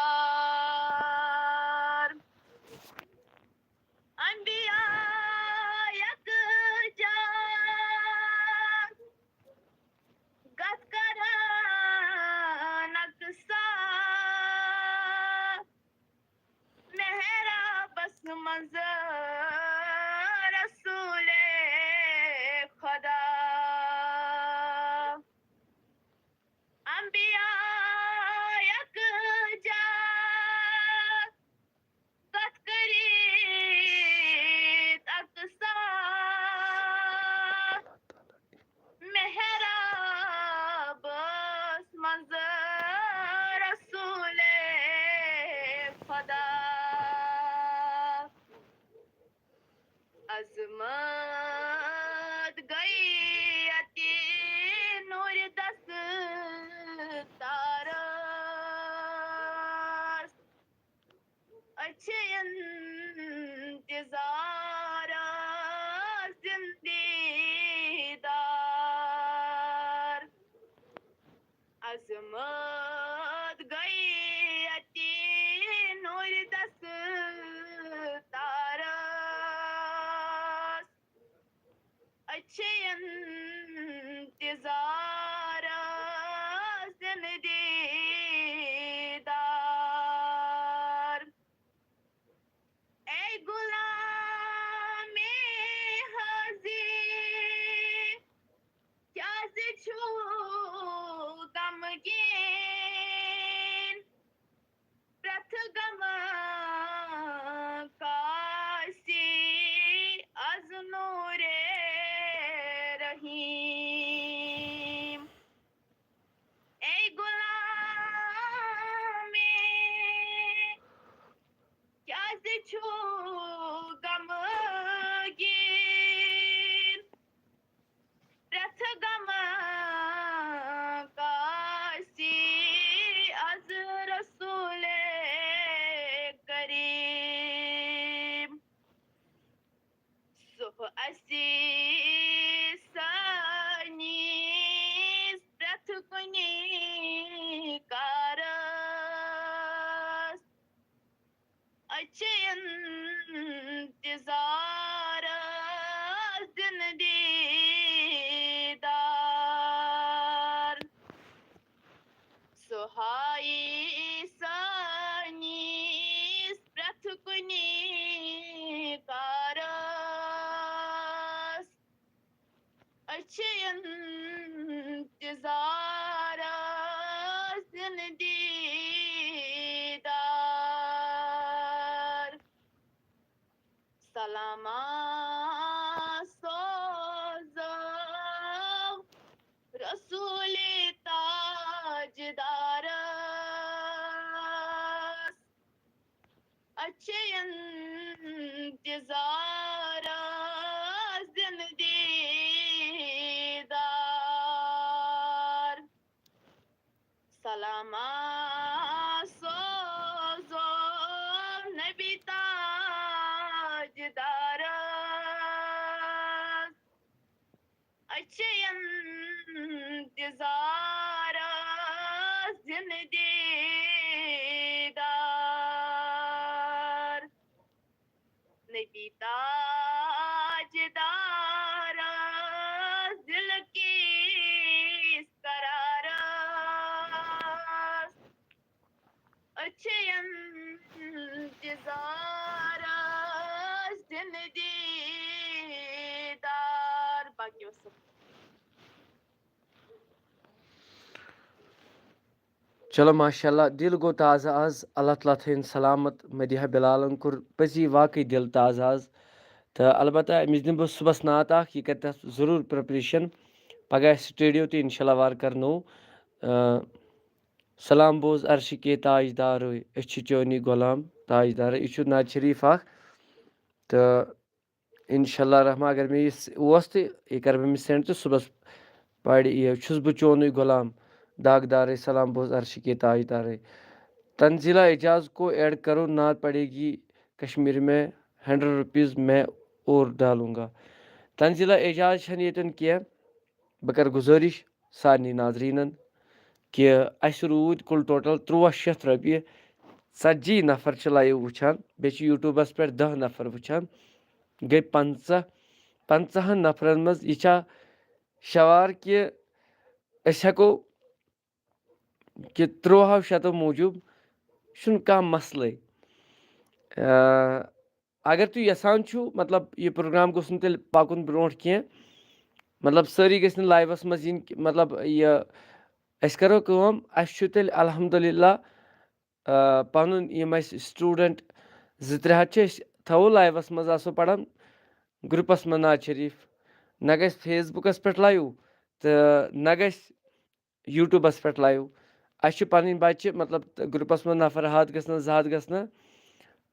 انبیاء یکجا گتھ کران نقصان محرابس منٛز رسول خدا۔ انبیاء یکجا گتھ کٔرِتھ اقصا محرابس منٛز رسول خدا۔ عظمت گٔے اَتہِ نوٗرِ دستارس۔ أسۍ چھِ انتظارس دِن دیٖدار۔ عظمت گٔے اَتہِ نوٗرِ دستارس۔ أسۍ چھِ انتظارس دِن دیٖدار۔ اے غلام حاضر، کیٛازِ چھُو غمگیٖن؟ پرٛٮ۪تھ غمہٕ کاسہِ از نوٗرِ رحیٖم۔ اے غلام، کیٛازِ چھُو غمگیٖن؟ پرٛٮ۪تھ غمہٕ کاسہِ از رسول کریم۔ سُہ اَسہِ سٲنِس پرٛٮ۪تھ کُنہِ کارس۔ أسۍ چھِ انتظارس دِن دیٖدار۔ سُہ ہایی سٲنِس پرٛٮ۪تھ کُنہِ کارس۔ أسۍ چھِ انتظارس دِن دیٖدار۔ سلاما سوزو رسول تاجدارس۔ أسۍ چھِ انتظارس دِن دیٖدار۔ سلاما سوزو نبی تاجدارس۔ أسۍ چھِ انتظارس دِن دیٖدار۔ نبی تاجدارس دِل کِس قرارس۔ أسۍ چھِ انتظارس دِن دیٖدار۔ باقی وسلم۔ چلو ماشاءاللہ، دِل گوٚو تازٕ آز۔ اللہ تعالیٰ تھٲیِن سلامت۔ مدیحہ بلالن کوٚر پٔزی واقعی دِل تازٕ آز۔ تہٕ البتہ أمِس دِمہٕ بہٕ صُبحَس نعت اَکھ، یہِ کَرِ تَتھ ضروٗر پرٛپریشَن۔ پَگاہ آسہِ سٹوڈیو تہِ اِنشاء اللہ وارٕ کَرنو۔ آ، سلام بوز عرشہِ کے تاجدارٕے، أسۍ چھِ چٲنی غلام تاجدارٕے۔ یہِ چھُ نعت شریٖف اَکھ۔ تہٕ اِنشاء اللہ الرحمٰن، اگر مےٚ یہِ س-، اوس تہٕ یہِ کَرٕ بہٕ أمِس سٮ۪نٛڈ تہٕ صُبحَس پَرِ یہِ، چھُس بہٕ چونُے غلام داغدارٕے، سلام بوز عرشہِ کے تاجدارٕے۔ تنزیلہ اعجاز کو ایڈ کرو، نعت پڑھے گی کشمیر میں، ہنڈریڈ روپیز میں اور ڈالوں گا۔ تنزیلہ اعجاز چھَنہٕ ییٚتٮ۪ن کینٛہہ۔ بہٕ کَرٕ گُزٲرِش سارنٕے ناظریٖنَن کہِ اَسہِ روٗدۍ کُل ٹوٹل تُرٛواہ شیٚتھ رۄپیہِ۔ ژَتجی نفر چھِ لایِو وٕچھان، بیٚیہِ چھِ YouTubeَس پٮ۪ٹھ دَہ نفر وٕچھان، گٔے پنٛژاہ۔ پنٛژاہَن نفرَن منٛز یہِ چھا شوار کہِ أسۍ ہٮ۪کو کہِ تُرٛواہو شیٚتو موٗجوٗب چھُنہٕ کانٛہہ مسلَے۔ آ، اگر تُہۍ یژھان چھِو، مطلب، یہِ پروگرام گوٚژھ نہٕ تیٚلہِ پَکُن برونٛٹھ کینٛہہ، مطلب، سٲری گٔژھۍ نہٕ لایوَس منٛز یِنۍ، مطلب، یہِ أسۍ کَرو کٲم، اَسہِ چھُ تیٚلہِ الحمدللہ، آ، پَنُن یِم اَسہِ سٹوٗڈنٛٹ زٕ ترٛےٚ ہَتھ چھِ، أسۍ تھاوو لایوَس منٛز، آسو پَران گرُپَس منٛز نعت شریٖف، نہ گژھِ فیس بُکَس پٮ۪ٹھ لایِو تہٕ نہ گژھِ YouTubeَس پٮ۪ٹھ لایِو۔ اَسہِ چھِ پَنٕنۍ بَچہِ، مطلب، تہٕ گرُپَس منٛز نفر ہَتھ گژھن، زٕ ہَتھ گژھن،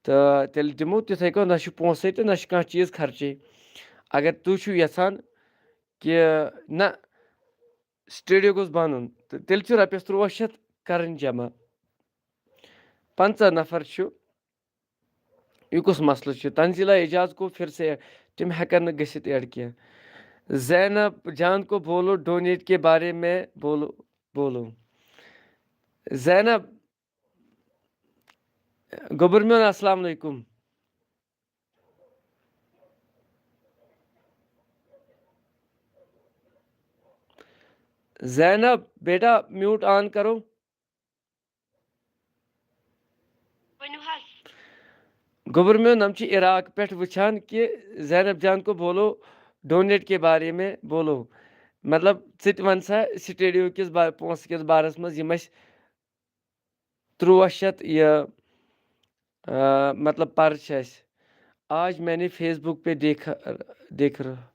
تہٕ تیٚلہِ دِمو تِتھَے کٔنۍ، نہ چھُ پونٛسَے تہٕ نہ چھُ کانٛہہ چیٖز خرچے۔ اگر تُہۍ چھِو یَژھان کہِ نہ، سٹوڈیو گوٚژھ بَنُن، تہٕ تیٚلہِ چھُ رۄپیَس تُرٛواہ شیٚتھ کَرٕنۍ جمع۔ پنٛژاہ نفر چھُ، یہِ کُس مسلہٕ چھُ؟ تنزیلہ اعجاز کو پھر سے ایڈ، تِم ہٮ۪کن نہٕ گٔژھِتھ ایڈ کینٛہہ۔ زینب جان کو بولو ڈونیٹ کے بارے میں، بولو، بولو۔ زینب، گوٚبُر میون، السلام علیکم۔ زینب بیٹا، میوٹ آن کرو۔ ؤنِو حظ۔ گوٚبُر میون، یِم چھِ عراق پٮ۪ٹھ وٕچھان کہِ زینب جان کو بولو، ڈونیٹ کے بارے میں بولو۔ مطلب، ژٕ تہِ وَن سا سٹوڈیو کِس با-، پونٛسہٕ کِس بارَس منٛز، یِم اَسہِ تُرٛواہ شیٚتھ یہِ، آ، مطلب، پَرٕ چھِ اَسہِ۔ آج میں نے فیس بُک پہ دیکھ، دیکھ رہا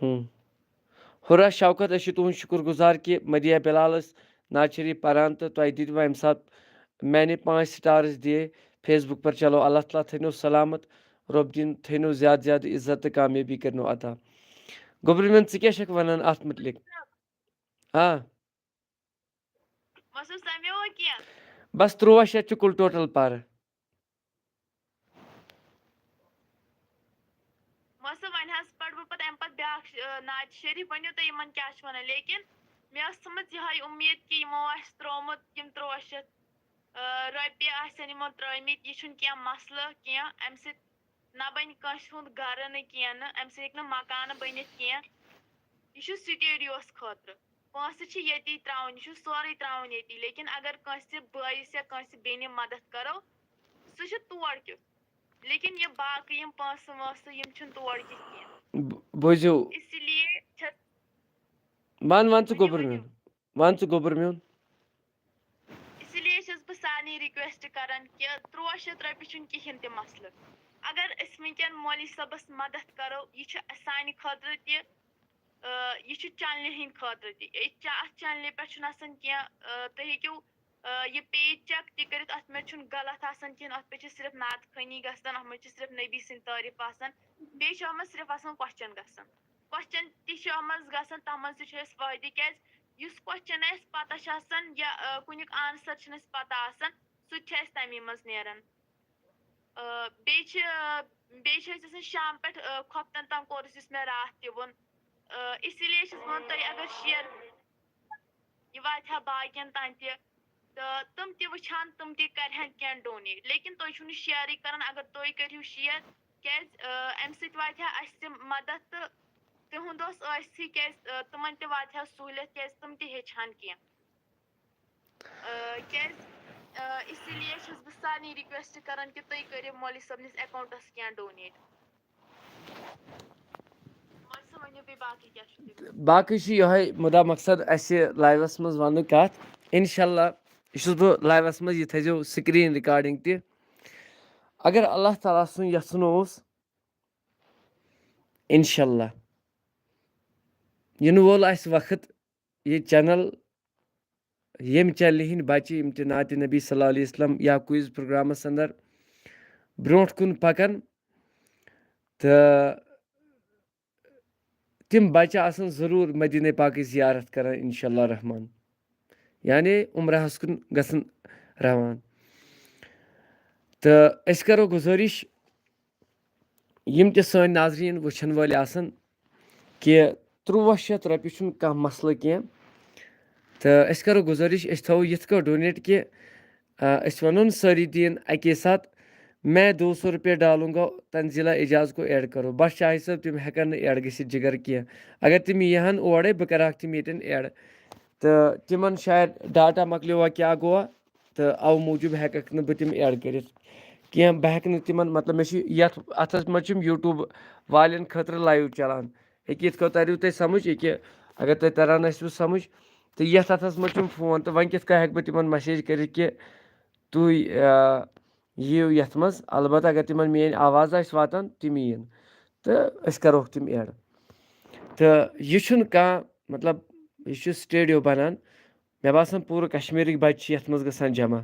ہوں۔ ہُرا شوکت، أسۍ چھِ تُہُنٛد شُکُر گُزار کہِ مدیہ بلال ٲسۍ نعت شریٖف پَران تہٕ تۄہہِ دِتۍ وۄنۍ اَمہِ ساتہٕ، میں نے پانٛژھ سٹارٕز دِیے فیس بُک پر۔ چلو، اللہ تعالیٰ تھٲینو سلامت، رۄب دِیِن تھٲینو زیادٕ زیادٕ عزت تہٕ کامیٲبی کٔرنو عطا۔ گوٚبرِ میون، ژٕ کیٛاہ چھَکھ وَنان اَتھ مُتعلِق؟ آ۔ بس حظ، تَمہِ وَ کینٛہہ۔ بس تُرٛواہ شیٚتھ چھُ کُل ٹوٹل پَرٕ۔ بس وۄنۍ حظ پَرٕ بہٕ پَتہٕ اَمہِ پَتہٕ بیٛاکھ، آ، نعت شریٖف۔ ؤنِو تُہۍ یِمَن کیٛاہ چھِ وَنان، لیکن مےٚ ٲس تھٲمٕژ یِہوٚے اُمید کہِ یِمو آسہِ ترٛوومُت یِم تُرٛواہ شیٚتھ، آ، رۄپیہِ آسن یِمو ترٛٲومٕتۍ۔ یہِ چھُنہٕ کینٛہہ مسلہٕ کینٛہہ، اَمہِ سۭتۍ نہ بَنہِ کٲنٛسہِ ہُنٛد گَرٕ نہٕ کینٛہہ، نہٕ اَمہِ سۭتۍ ہیٚکہِ نہٕ مکانہٕ بٔنِتھ کینٛہہ۔ یہِ چھُ سٹوڈیوَس خٲطرٕ۔ پونٛسہٕ چھِ ییٚتی ترٛاوٕنۍ، یہِ چھُ سورُے ترٛاوُن ییٚتی، لیکن اگر کٲنٛسہِ بٲیِس یا کٲنٛسہِ بیٚنہِ مدد کرو، سُہ چھُ تور کیُتھ۔ لیکن یہِ باقٕے یِم پونٛسہٕ وونٛسہٕ، یِم چھِنہٕ تور کیُتھ کینٛہہ۔ ب-، بوٗزِو۔ اسی لیے چھَس وَن، وَن ژٕ ؤنِو، گوٚبُر ؤنِو۔ میون۔ وَن ژٕ گوٚبُر میون۔ اسی لیے چھَس بہٕ سارنٕے ریکویسٹ کران کہِ تُرٛواہ شیٚتھ رۄپیہِ چھُنہٕ کِہیٖنۍ تہِ مسلہٕ۔ اگر أسۍ وٕنکٮ۪ن مولوی صٲبَس مدد کرو، یہِ چھُ سانہِ خٲطرٕ تہِ، آ، یہِ چھُ چنلہِ ہٕنٛدِ خٲطرٕ تہِ۔ یہِ چا-، اَتھ چنلہِ پٮ۪ٹھ چھُنہٕ آسان کینٛہہ، آ، تُہۍ ہیٚکِو، آ، یہِ پیج چیک تہِ کٔرِتھ، اَتھ منٛز چھُنہٕ غلط آسان کینٛہہ، اَتھ پٮ۪ٹھ چھِ صرف نعت خوٲنی گژھان، اَتھ منٛز چھِ صرف نبی سٕنٛدۍ تعریٖف آسان، بیٚیہِ چھُ اَتھ منٛز صرف آسان کوسچن گژھان۔ کوسچن تہِ چھِ اَتھ منٛز گژھان، تَتھ منٛز تہِ چھُ اَسہِ فٲیدٕ، کیٛازِ یُس کوسچن اَسہِ پَتہ چھُ آسان یا، آ، کُنیُک آنسر چھُنہٕ اَسہِ پَتہ آسان، سُہ تہِ چھُ اَسہِ تَمی منٛز نیران۔ آ، بیٚیہِ چھِ، بیٚیہِ چھِ أسۍ آسان شام پٮ۪ٹھ، آ، خۄفتن تام کورس یُس مےٚ راتھ تہِ ووٚن۔ آ، اسی لیے چھَس بہٕ وَنان تۄہہِ اگر شِیر یہِ واتہِ ہا باقین تام تہِ، تہٕ تِم تہِ وٕچھِ ہن، تِم تہِ کرِ ہن کینٛہہ ڈونیٹ، لیکن تُہۍ چھِو نہٕ شِیرٕے کران۔ اگر تُہۍ کٔرِو شِیر، کیٛازِ، آ، اَمہِ سۭتۍ واتہِ ہا اَسہِ تہِ مدد تہٕ تِہُنٛد اوس ٲسۍتھٕے، کیٛازِ، آ، تِمن تہِ واتہِ ہا سہوٗلیت، کیٛازِ تِم تہِ ہیٚچھِ ہن کینٛہہ۔ آ، کیٛازِ، آ، اسی لیے چھَس بہٕ سارنٕے ریکویسٹ کران کہِ تُہۍ کٔرِو مولوی صٲبنِس اکاؤنٹس کینٛہہ ڈونیٹ۔ مولوی صٲب، ؤنِو بیٚیہِ باقٕے کیٛاہ چھُ تۄہہِ؟ باقٕے چھُ یِہوٚے مُدا مقصد اَسہِ لایوَس منٛز وَننُک کَتھ۔ اِنشاء اللہ یہِ چھُس بہٕ لایوَس منٛز، یہِ تھٲیزیو سکرین ریکارڈنگ تہِ۔ اگر اللہ تعالیٰ سُنٛد یَژھُن اوس، انشاءاللہ یِنہٕ وول آسہِ وقت، یہِ چینل، ییٚمہِ چینلہِ ہٕنٛدۍ بچہِ یِم تہِ نعتِ نبی صلی اللہ علیہ وسلم یا کوئز پروگرامس اندر برونٛٹھ کُن پکن، تہٕ تِم بچہِ آسن ضروٗر مدینہ پاکٕچ زیارت کران، انشاءاللہ الرحمن، یعنی عمرہس کُن گژھن روان۔ تہٕ أسۍ کرو گُزٲرِش، یِم تہِ سٲنۍ ناظریٖن وٕچھن وٲلۍ آسن، کہِ تُرٛواہ شیٚتھ رۄپیہِ چھُنہٕ کانٛہہ مسلہٕ کینٛہہ۔ تہٕ أسۍ کرو گُزٲرِش، أسۍ تھاوو یِتھ کٲٹھۍ ڈونیٹ کہِ، آ، أسۍ وَنو نہٕ سٲری دِیِن اَکے ساتہٕ، میں دو سو روپیہ ڈالوں گا، تنزیلہ اعجاز کو ایڈ کرو۔ بس شاہد صٲب، تِم ہٮ۪کن نہٕ ایڈ گٔژھِتھ جِگر کینٛہہ۔ اگر تِم یِہن اورے، بہٕ کرہاکھ تِم ییٚتٮ۪ن ایڈ۔ تہٕ تِمن شاید ڈاٹا مۄکلیوا کیٛاہ گوٚوا، تہٕ اَوٕ موٗجوٗب ہٮ۪ککھ نہٕ بہٕ تِم ایڈ کٔرِتھ کینٛہہ۔ بہٕ ہٮ۪کہٕ نہٕ تِمن، مطلب، مےٚ چھُ یَتھ اَتھس منٛز چھُم YouTube والٮ۪ن خٲطرٕ لایِو چلان۔ ییٚکیٛاہ یِتھ کٔنۍ تَریو تۄہہِ سمجھ، ییٚکیٛاہ اگر تۄہہِ تران آسِوٕ سمجھ، تہٕ یَتھ اَتھس منٛز چھُم فون، تہٕ وۄنۍ کِتھ کٔنۍ ہٮ۪کہٕ بہٕ تِمن مسیج کٔرِتھ کہِ تُہۍ، آ، یِیِو یَتھ منٛز؟ البتہ اگر تِمن میٛٲنۍ آواز آسہِ واتان، تِم یِیِن تہٕ أسۍ کرہوکھ تِم ایڈ۔ تہٕ یہِ چھُنہٕ کانٛہہ، مطلب، یہِ چھُ سٹیڈیو بنان۔ مےٚ باسان پوٗرٕ کشمیٖرٕکۍ بچہِ چھِ یَتھ منٛز گژھان جمع۔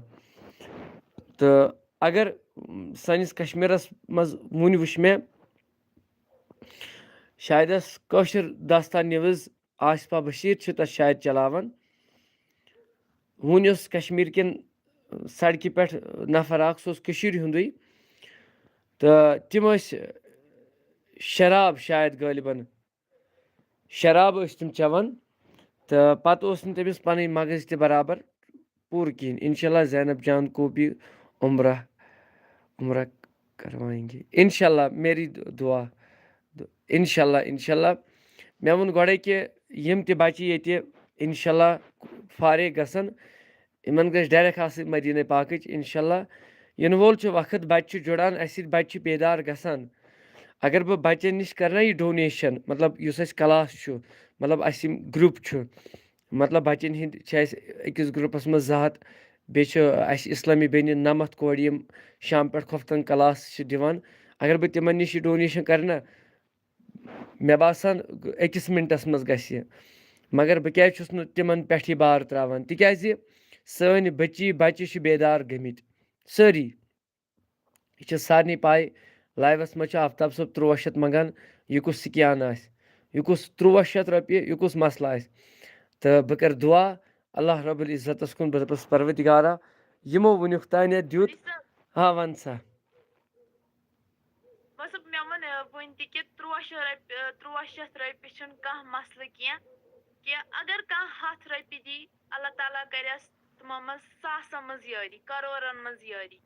تہٕ اگر، م، سٲنِس کشمیٖرس منٛز وُنہِ وٕچھ مےٚ، شایدس کٲشِر داستان نیوز، آصفہ بشیٖر چھِ تَتھ شاید چلاوان۔ وُنہِ اوس کشمیٖر کٮ۪ن سڑکہِ پٮ۪ٹھ نفر اکھ، سُہ اوس کٔشیٖرِ ہُنٛدُے۔ تہٕ تِم ٲسۍ شراب شاید غٲلبن، شراب ٲسۍ تِم چٮ۪وان۔ تہٕ پتہٕ اوس نہٕ تٔمِس پنٕنۍ مغز تہِ برابر پوٗرٕ کِہیٖنۍ۔ انشاءاللہ زینب جان کو بھی عمرہ، عمرہ کروائیں گے۔ انشاءاللہ میری دعا، انشاءاللہ، انشاءاللہ۔ مےٚ ووٚن گۄڈَے کہِ یِم تہِ بچہِ ییٚتہِ انشاءاللہ فارغ گژھن، یِمن گژھِ ڈائریکٹ آسٕنۍ مدینہ پاکٕچ انشاءاللہ۔ یِنہٕ وول چھُ وقت، بچہِ چھِ جُڑان اَسہِ سۭتۍ، بچہِ چھِ بیدار گژھان۔ اگر بہٕ بچن نِش کرٕ نا یہِ ڈونیشن، مطلب، یُس اَسہِ کلاس چھُ، مطلب، اَسہِ یِم گروپ چھُ، مطلب، بچن ہٕنٛدۍ چھِ اَسہِ أکِس گروپس منٛز زٕ ہتھ، بیٚیہِ چھِ اَسہِ اسلامی بیٚنہِ نَمَتھ کورِ، یِم شام پٮ۪ٹھ کھۄفتن کلاس چھِ دِوان۔ اگر بہٕ تِمن نِش یہِ ڈونیشن کرٕ نا، مےٚ باسان أکِس منٹس منٛز گژھِ یہِ۔ مگر بہٕ کیازِ چھُس نہٕ تِمن پٮ۪ٹھ یہِ بار تراوان؟ تِکیازِ سٲنۍ بچی بچہِ چھِ بیدار گٔمٕتۍ سٲری۔ یہِ چھِ سارنٕے پاے، لایوس منٛز چھُ آفتاب صٲب تُرٛواہ شیٚتھ منٛگان، یہِ کُس سکین آسہِ، یہِ کُس تُرٛواہ شیٚتھ رۄپیہِ، یہِ کُس مسلہٕ آسہِ؟ تہٕ بہٕ کرٕ دُعا اللہ رب العزتس کُن، بہٕ دَپس، پروردگارا، یِمو وُنیُک تانٮ۪تھ دیُت، ہا، وَن سا۔ مطلب، مےٚ ووٚن، آ، وُنہِ تہِ کہِ تُرٛواہ شیٚتھ رۄپیہِ، آ، تُرٛواہ شیٚتھ رۄپیہِ چھُنہٕ کانٛہہ مسلہٕ کینٛہہ، کہِ اگر کانٛہہ ہَتھ رۄپیہِ دی، اللہ تعالیٰ کَرٮ۪س تِمو منٛز ساسَن منٛز یٲری، کَرورَن منٛز یٲری۔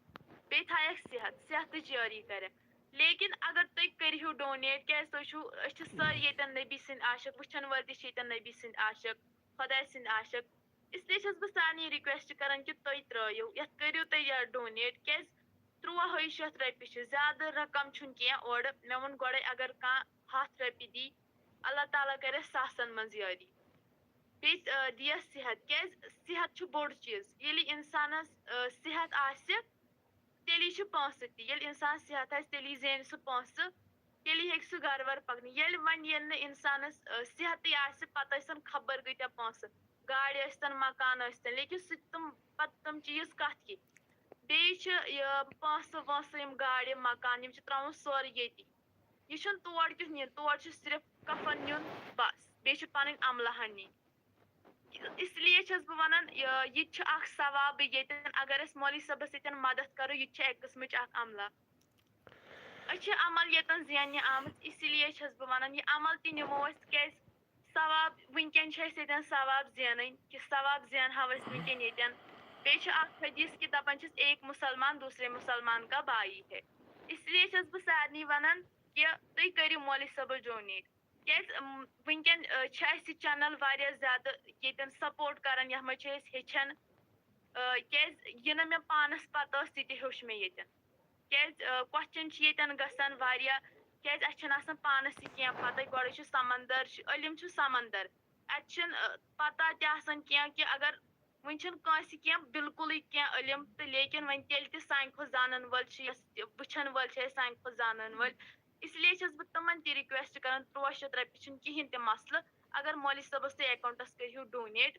بیٚیہِ تھایَکھ صحت، صحتٕچ یٲری کَرٮ۪کھ۔ لیکن اگر تُہۍ کٔرِو donate، کیٛازِ تُہۍ چھِو، أسۍ چھِ سٲری ییٚتٮ۪ن نبی سٕنٛدۍ عاشق، وٕچھَن وٲلۍ تہِ چھِ ییٚتٮ۪ن نبی سٕنٛدۍ عاشق، خۄداے سٕنٛدۍ عاشق۔ اس لیے چھَس بہٕ سارنٕے request کران کہِ تُہۍ ترٛٲیِو، یَتھ کٔرِو تُہۍ یَتھ donate، کیٛازِ تُرٛواہٕے شیٚتھ رۄپیہِ چھِ، زیادٕ رقم چھُنہٕ کینٛہہ اورٕ۔ مےٚ ووٚن گۄڈَے، اگر کانٛہہ ہَتھ رۄپیہِ دی، اللہ تعالیٰ کَرٮ۪س ساسَن منٛز یٲری۔ بیٚیہِ، آ، دِیَس صحت، کیٛازِ صحت چھُ بوٚڑ چیٖز۔ ییٚلہِ اِنسانَس، آ، صحت آسہِ، تیٚلی چھِ پونٛسہٕ تہِ۔ ییٚلہِ اِنسان صحت آسہِ، تیٚلی زینہِ سُہ پونٛسہٕ، تیٚلی ہیٚکہِ سُہ گَرٕ وَرٕ پَکنٲوِتھ۔ ییٚلہِ وۄنۍ ییٚلہِ نہٕ اِنسانَس، آ، صحتٕے آسہِ، پَتہٕ ٲسِن خبر کۭتیٛاہ پونٛسہٕ، گاڑِ ٲسۍتَن، مکان ٲسۍتَن، لیکن سُہ تِم پَتہٕ تِم چیٖز کَتھ کہِ؟ بیٚیہِ چھِ یہِ پونٛسہٕ وونٛسہٕ، یِم گاڑِ، مکان، یِم چھِ ترٛاوُن سورُے ییٚتی۔ یہِ چھُنہٕ تور کیُتھ نِیُن، تور چھُ صرف کفن نیُن بس، بیٚیہِ چھِ پنٕنۍ عملہٕ ہن نِنۍ۔ اس لیے چھَس بہٕ وَنان، یہِ، یہِ تہِ چھُ اکھ ثوابٕے ییٚتٮ۪ن، اگر أسۍ مولوی صٲبَس ییٚتٮ۪ن مدد کرو، یہِ تہِ چھِ اَکہِ قٕسمٕچ اکھ عملہ۔ أسۍ چھِ عمل ییٚتٮ۪ن زیننہِ آمٕتۍ، اسی لیے چھَس بہٕ وَنان، یہِ عمل تہِ نِمو أسۍ، تِکیٛازِ ثواب، وٕنکٮ۪ن چھِ أسۍ ییٚتٮ۪ن ثواب زینٕنۍ، کہِ ثواب زینہو أسۍ وٕنکٮ۪ن ییٚتٮ۪ن۔ بیٚیہِ چھُ اکھ حدیث کہِ دَپان چھِس، "ایک مسلمان دوسرے مسلمان کا بھائی ہے۔" اس لیے چھَس بہٕ سارنٕے وَنان کہِ تُہۍ کٔرِو مولوی صٲبَس donate۔ کیٛازِ، اَم، وٕنکٮ۪ن، آ، چھِ اَسہِ یہِ channel واریاہ زیادٕ ییٚتٮ۪ن support کران، یَتھ منٛز چھِ أسۍ ہیٚچھان، آ، کیٛازِ یہِ نہٕ مےٚ پانَس پَتہ ٲس، تہِ تہِ ہیوٚچھ مےٚ ییٚتٮ۪ن۔ کیٛازِ، آ، question چھِ ییٚتٮ۪ن گژھان واریاہ، کیٛازِ اَسہِ چھَنہٕ آسان پانَس تہِ کینٛہہ پَتہ۔ گۄڈٕ چھُ سمندر، چھُ، علم چھُ سمندر، اَتہِ چھُنہٕ، آ، پَتہ تہِ آسان کینٛہہ کہِ اگر وٕنہِ چھُنہٕ کٲنٛسہِ کینٛہہ، بِلکُلٕے کینٛہہ علم، تہٕ لیکن وۄنۍ تیٚلہِ تہِ سانہِ کھۄتہٕ زانَن وٲلۍ چھِ، یۄس تہِ وٕچھَن وٲلۍ چھِ اَسہِ سانہِ کھۄتہٕ زانَن وٲلۍ، اس لیے چھَس بہٕ تِمَن تہِ request کران، تُرٛواہ شیٚتھ رۄپیہِ چھُنہٕ کِہیٖنۍ تہِ مسلہٕ۔ اگر مولوی صٲبَس تُہۍ account-َس کٔرِو donate،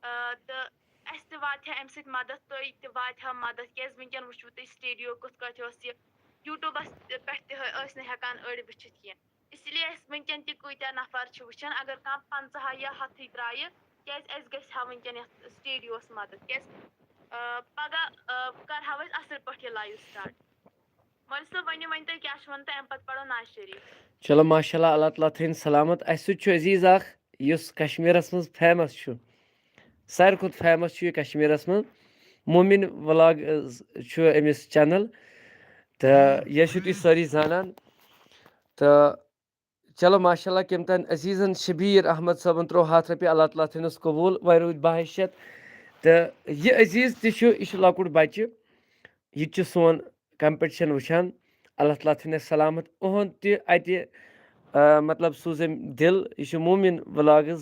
آ، تہٕ اَسہِ تہِ واتہِ ہا اَمہِ سۭتۍ مدد، تُہۍ تہِ واتہِ ہا مدد، کیٛازِ وٕنکٮ۪ن وٕچھِو تُہۍ studio کِتھ کٲٹھۍ اوس یہِ، YouTube-َس پٮ۪ٹھ تہِ ٲسۍ نہٕ ہٮ۪کان أڑۍ وٕچھِتھ کینٛہہ۔ اس لیے اَسہِ وٕنکٮ۪ن تہِ کۭتیٛاہ نفر چھِ وٕچھان، اگر کانٛہہ پنٛژاہ یا ہَتھٕے ترٛایہِ، کیٛازِ اَسہِ گژھِ ہا وٕنکٮ۪ن یَتھ studio-َس مدد، کیٛازِ، آ، پگاہ، آ، کَرہاو أسۍ اَصٕل پٲٹھۍ یہِ live start۔ مولوی صٲب، ؤنِو وۄنۍ تُہۍ کیٛاہ چھُ وَنان، تہٕ اَمہِ پَتہٕ پَرو نعت شریٖف۔ چلو، ماشاء اللہ، اللہ تعالیٰ تھٲیِن سلامت۔ اَسہِ سۭتۍ چھُ عزیٖز اکھ، یُس کشمیٖرَس منٛز famous چھُ، ساروی کھۄتہٕ famous چھُ یہِ کشمیٖرَس منٛز، مومِن vlog، ٲں، چھُ أمِس channel، تہٕ یہِ ٲسِو تُہۍ سٲری زانان۔ تہٕ چلو، ماشاء اللہ، کٔمۍ تام عزیٖزَن شبیٖر احمد صٲبَن ترٛوو ہَتھ رۄپیہِ، اللہ تعالیٰ تھٲینَس قبوٗل، وۄنۍ روٗدۍ بَہَے شیٚتھ۔ تہٕ یہِ عزیٖز تہِ چھُ، یہِ چھُ لۄکُٹ بَچہِ، یہِ تہِ چھُ سون competition وٕچھان۔ اللہ تعالیٰ تھٲینَس سلامت۔ اُہُنٛد تہِ اَتہِ، آ، مطلب، سوٗز أمۍ دِل۔ یہِ چھُ مومِن vlogs،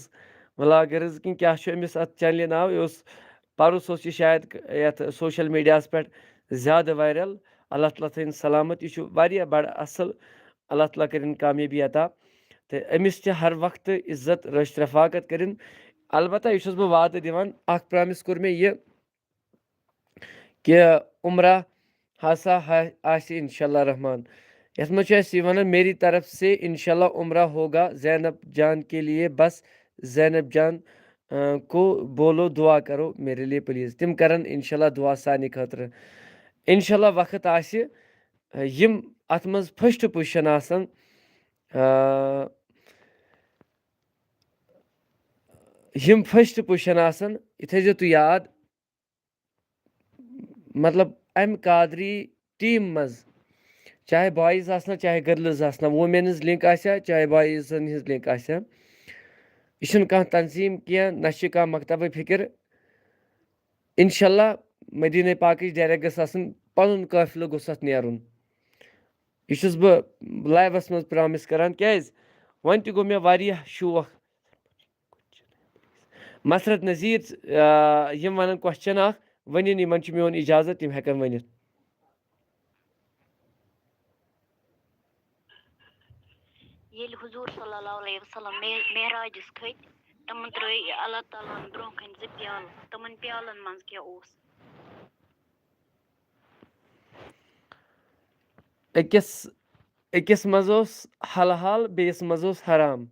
vloggers کِنہٕ کیٛاہ چھُ أمِس اَتھ channelہِ ناو؟ یہِ اوس، پَرُس اوس یہِ شاید یَتھ social media-َس پٮ۪ٹھ زیادٕ viral۔ اللہ تعالیٰ تھٲیِن سلامت۔ یہِ چھُ واریاہ بَڑٕ اَصٕل۔ اللہ تعالیٰ کٔرِن کامیٲبی عطا۔ تہٕ أمِس تہِ ہر وقتہٕ عزت، رٲچھ، رفاقت کٔرِن۔ البتہ یہِ چھُس بہٕ وعدٕ دِوان، اَکھ promise کوٚر مےٚ یہِ، کہِ عمرہ ہسا ہا-، آسہِ انشاءاللہ رحمان۔ یَتھ منٛز چھُ اَسہِ یہِ وَنان، میری طرف سے انشاءاللہ عمرہ ہوگا، زینب جان کے لیے بس، زینب جان، آ، کو بولو دعا کرو میرے لیے please۔ تِم کرن انشاءاللہ دعا سانہِ خٲطرٕ۔ انشاءاللہ وقت آسہِ، آ، یِم اَتھ منٛز first position آسن، آ، یِم first position آسن، یہِ تھٲیزیو تُہۍ یاد۔ مطلب، امہِ قادری team منٛز، چاہے boys آسنا، چاہے girls آسنا، women's link آسیا، چاہے boysن ہٕنٛز link آسیا، یہِ چھُنہٕ کانٛہہ تنظیٖم کینٛہہ، نہ چھِ کانٛہہ مکتبہٕ فکر۔ انشاءاللہ مدیٖنہ پاکٕچ direct گٔژھ آسٕنۍ، پنُن قٲفلہٕ گوٚژھ اتھ نیرُن۔ یہِ چھُس بہٕ live-س منٛز promise کران، کیازِ وۄنۍ تہِ گوٚو مےٚ واریاہ شوق۔ مسرت نذیر، آ، یِم ونن question اکھ، ؤنِن، یِمن چھُ میون اجازت، یِم ہٮ۪کن ؤنِتھ۔ ییٚلہِ حضوٗر صلی اللہ علیہ وسلم مے-، معراجس کھٔتۍ، تِمن ترٲے اللہ تعالیٰ ہن برونٛہہ کنہِ زٕ پیالہٕ، تِمن پیالن منٛز کیٛاہ اوس؟ أکِس، أکِس منٛز اوس حلال، بیٚیِس منٛز اوس حرام۔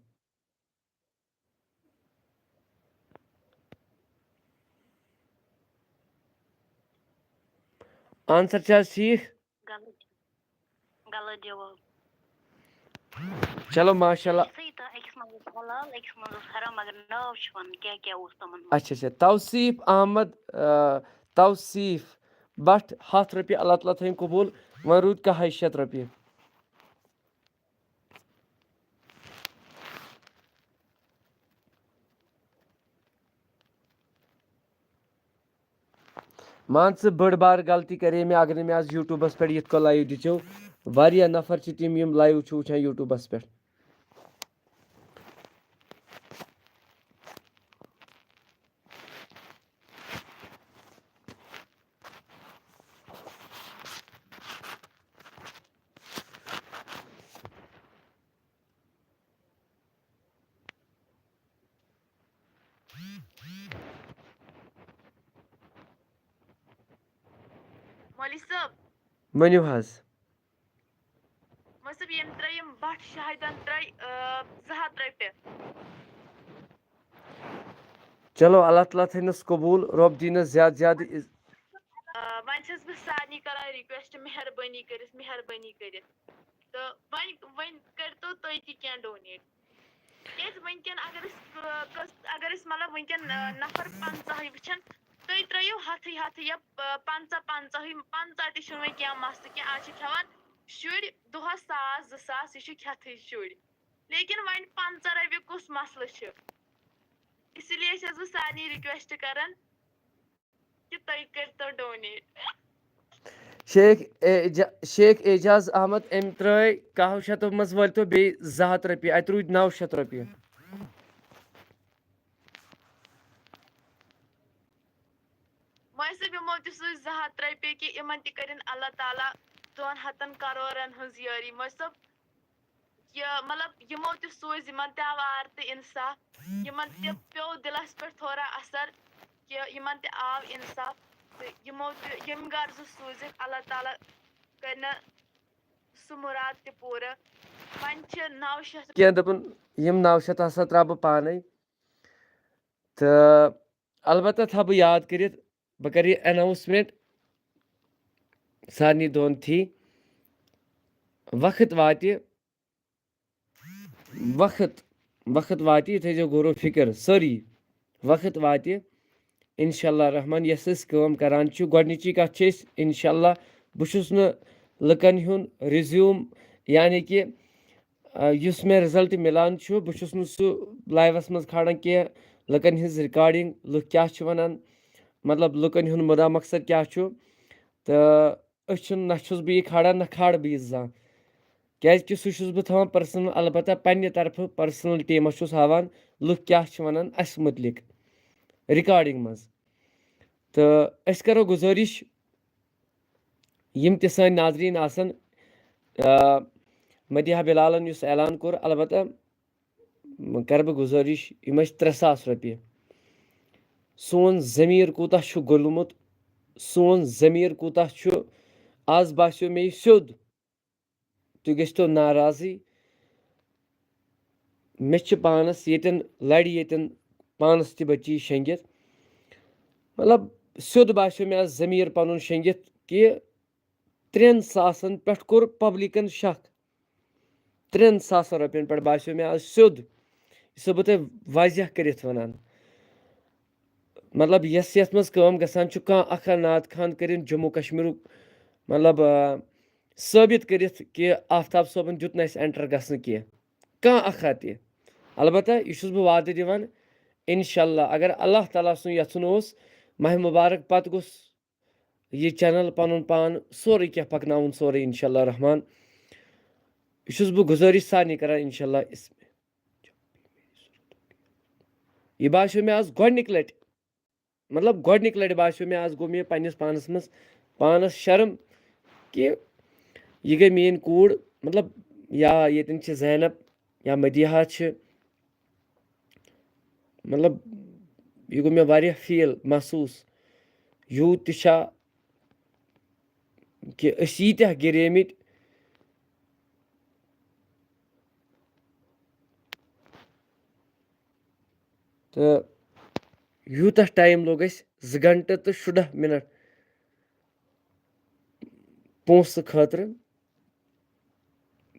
Answer چھا حظ ٹھیٖک؟ غلط، غلط جواب۔ چلو، ماشاء اللہ۔ صحیح، تہٕ أکِس منٛز اوس حلال، أکِس منٛز اوس حرام، مگر ناو چھُ وَنُن کیٛاہ کیٛاہ اوس تِمَن منٛز۔ اچھا، اچھا، توصیف احمد، آ، توصیف بٹ، ہَتھ رۄپیہِ، اللہ تعالیٰ تھٲیِن قبوٗل۔ وۄنۍ روٗد کاہے شیٚتھ رۄپیہِ۔ مان ژٕ، بٔڑ بار غلطی کرے مےٚ، اگر نہٕ مےٚ آز YouTube-س پٮ۪ٹھ یِتھ کٔنۍ live دِژیو۔ واریاہ نفر چھِ تِم، یِم live چھِ وٕچھان YouTube-س پٮ۪ٹھ۔ مولوی صٲب۔ ؤنِو حظ۔ مطلب، ییٚمۍ ترٛٲے، یِم بٹ شاہدن ترٛٲے، آ، زٕ ہَتھ رۄپیہِ۔ چلو، اللہ تعالیٰ تھٲینَس قبوٗل، رۄب دِینَس زیادٕ زیادٕ عز-۔ آ، وۄنۍ چھَس بہٕ سارنٕے کران request، مہربٲنی کٔرِتھ، مہربٲنی کٔرِتھ۔ تہٕ وۄنۍ، وۄنۍ کٔرۍتو تُہۍ تہِ کینٛہہ donate۔ کیٛازِ وٕنکٮ۪ن اگر أسۍ، آ، کٔژ-، اگر أسۍ مطلب وٕنکٮ۪ن، آ، نفر پنٛژاہٕے وٕچھن، تُہۍ ترٛٲیِو ہَتھٕے ہَتھٕے یا، آ، پنٛژاہ پنٛژاہٕے، پنٛژاہ تہِ چھُنہٕ وۄنۍ کینٛہہ مسلہٕ کینٛہہ۔ آز چھِ کھٮ۪وان شُرۍ دۄہس ساس زٕ ساس، یہِ چھُ کھٮ۪تھٕے شُرۍ۔ لیکن وۄنۍ پنٛژاہ رۄپیہِ کُس مسلہٕ چھُ؟ اسی لیے چھَس بہٕ سارنٕے request کران کہِ تُہۍ کٔرۍتو donate۔ شیخ اعجا-، شیخ اعجاز احمد، أمۍ ترٛٲے کاہو شیٚتو منٛز وٲلۍتو بیٚیہِ زٕ ہَتھ رۄپیہِ، اَتہِ روٗدۍ نَو شیٚتھ رۄپیہِ۔ مولوی صٲب، یِمو تہِ سوٗزۍ زٕ ہَتھ رۄپیہِ کہِ یِمن تہِ کٔرِن اللہ تعالیٰ دۄن ہَتَن کرورن ہٕنٛز یٲری۔ مولوی صٲب، یہِ مطلب یِمو تہِ سوٗز یِمن تہِ آو آر تہٕ اِنصاف، یِمن تہِ پیوٚو دِلس پٮ۪ٹھ تھوڑا اثر کہِ یِمن تہِ آو اِنصاف، تہٕ یِمو تہِ یِم غرضہٕ سوٗزِکھ، اللہ تعالیٰ کٔرِنہٕ سُہ مُراد تہِ پوٗرٕ۔ وۄنۍ چھِ نَو شیٚتھ۔ کینٛہہ دوٚپُن، یِم نَو شیٚتھ ہسا ترٛاوٕ بہٕ پانے۔ تہٕ البتہ تھاو بہٕ یاد کٔرِتھ، بہٕ کرٕ یہِ اناؤنسمنٹ سارنٕے دۄن تھی۔ وقت واتہِ، وقت، وقت واتہِ، یہِ تھٲیزیو غور و فکر سٲری۔ وقت واتہِ، انشاءاللہ الرحمن، یۄس أسۍ کٲم کران چھِ، گۄڈٕنِچی کتھ چھِ أسۍ انشاءاللہ، بہٕ چھُس نہٕ لُکن ہُنٛد ریزیوم، یعنی کہِ، آ، یُس مےٚ رِزلٹ مِلان چھُ، بہٕ چھُس نہٕ سُہ لایوَس منٛز کھالان کینٛہہ، لُکن ہٕنٛز ریکارڈنگ، لُکھ کیٛاہ چھِ وَنان، مطلب، لُکن ہُنٛد مُدا مقصد کیٛاہ چھُ۔ تہٕ أسۍ چھِنہٕ، نہ چھُس بہٕ یہِ کھالان، نہ کھالہٕ بہٕ یہِ زانٛہہ، کیٛازِ کہِ سُہ چھُس بہٕ تھاوان پٔرسنل، البتہ پننہِ طرفہٕ پٔرسنل ٹیمَس چھُس ہاوان، لُکھ کیٛاہ چھِ وَنان اَسہِ مُتعلِق ریکارڈنگ منٛز۔ تہٕ أسۍ کرو گُزٲرِش، یِم تہِ سٲنۍ ناظریٖن آسن، آ، مدیحہ بلالن یُس اعلان کوٚر، البتہ کرٕ بہٕ گُزٲرِش، یِم ٲسۍ ترٛےٚ ساس رۄپیہِ۔ سون ضمیٖر کوٗتاہ چھُ گوٚلمُت، سون ضمیٖر کوٗتاہ چھُ، آز باسیو مےٚ یہِ سیوٚد۔ تُہۍ گٔژھتو ناراضٕے۔ مےٚ چھِ پانَس ییٚتٮ۪ن لَرِ، ییٚتٮ۪ن پانَس تہِ بَچی شیٚنگِتھ۔ مطلب، سیوٚد باسیو مےٚ آز ضمیٖر پَنُن شیٚنگِتھ کہِ ترٛٮ۪ن ساسَن پٮ۪ٹھ کوٚر پبلکن شک۔ ترٛٮ۪ن ساسَن رۄپیَن پٮ۪ٹھ باسیو مےٚ آز سیوٚد۔ یہِ چھُسو بہٕ تۄہہِ واضح کٔرِتھ وَنان۔ مطلب، یۄس یَتھ منٛز کٲم گژھان چھُ، کانٛہہ اکھ ہا نعت خان کٔرِن جموں کشمیٖرُک، مطلب، آ، ثٲبت کٔرِتھ کہِ آفتاب صٲبن دیُت نہٕ اَسہِ enter گژھنہٕ کینٛہہ۔ کانٛہہ اکھ ہا تہِ۔ البتہ یہِ چھُس بہٕ وعدٕ دِوان، انشاءاللہ، اگر اللہ تعالیٰ سُنٛد یژھُن اوس، ماہِ مبارک پتہٕ گوٚژھ یہِ channel پنُن پان سورُے کینٛہہ پکناوُن، سورُے انشاءاللہ الرحمن۔ یہِ چھُس بہٕ گُزٲرِش سارنٕے کران، انشاءاللہ۔ اس-، یہِ باسیو مےٚ آز گۄڈٕنِکۍ لٹہِ، مطلب، گۄڈٕنِکۍ لٹہِ باسیو مےٚ آز، گوٚو مےٚ پننِس پانس منٛز، پانس شرم کہِ یہِ گٔے میٲنۍ کوٗر، مطلب، یا ییٚتٮ۪ن چھِ زینب یا مدیحہ چھِ، مطلب، یہِ گوٚو مےٚ واریاہ feel، محسوٗس، یوٗت تہِ چھا کہِ أسۍ ییٖتیٛاہ گِریمٕتۍ۔ تہٕ یوٗتاہ time لوٚگ اَسہِ، زٕ گھنٹہٕ تہٕ شُراہ مِنٹ پونٛسہٕ خٲطرٕ۔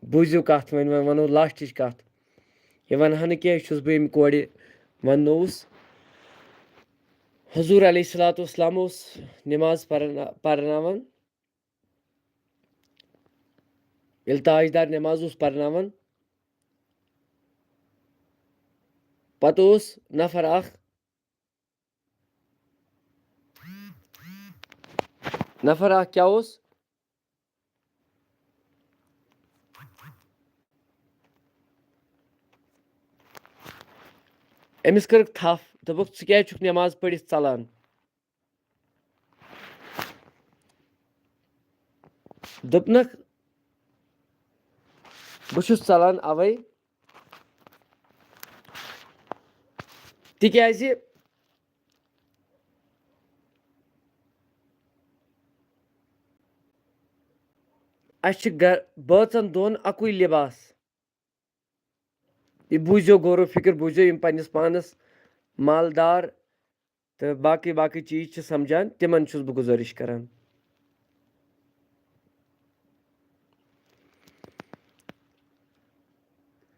بوٗزِو کَتھ، وۄنۍ، وۄنۍ وَنو lastٕچ کَتھ۔ یہِ وَنہٕ ہا نہٕ کینٛہہ، یہِ چھُس بہٕ أمۍ کورِ وَننووُس۔ حضوٗر علیہ الصلوۃ والسلام اوس نٮ۪ماز پَرنا-، پَرناوان۔ ییٚلہِ تاجدار نٮ۪ماز اوس پَرناوان، پَتہٕ اوس نفر اَکھ، نفر اَکھ کیٛاہ اوس؟ أمِس کٔرٕکھ تھپھ، دوٚپُکھ، "ژٕ کیٛازِ چھُکھ نٮ۪ماز پٔرِتھ ژَلان؟" دوٚپنَکھ، "بہٕ چھُس ژَلان اَوَے، تِکیٛازِ اَسہِ چھِ گَ-، بٲژَن دۄن اَکُے لِباس۔" یہِ بوٗزِو، غور و فِکر بوٗزِو، یِم پنٛنِس پانَس مالدار تہٕ باقٕے باقٕے چیٖز چھِ سَمجھان، تِمَن چھُس بہٕ گُزٲرِش کران۔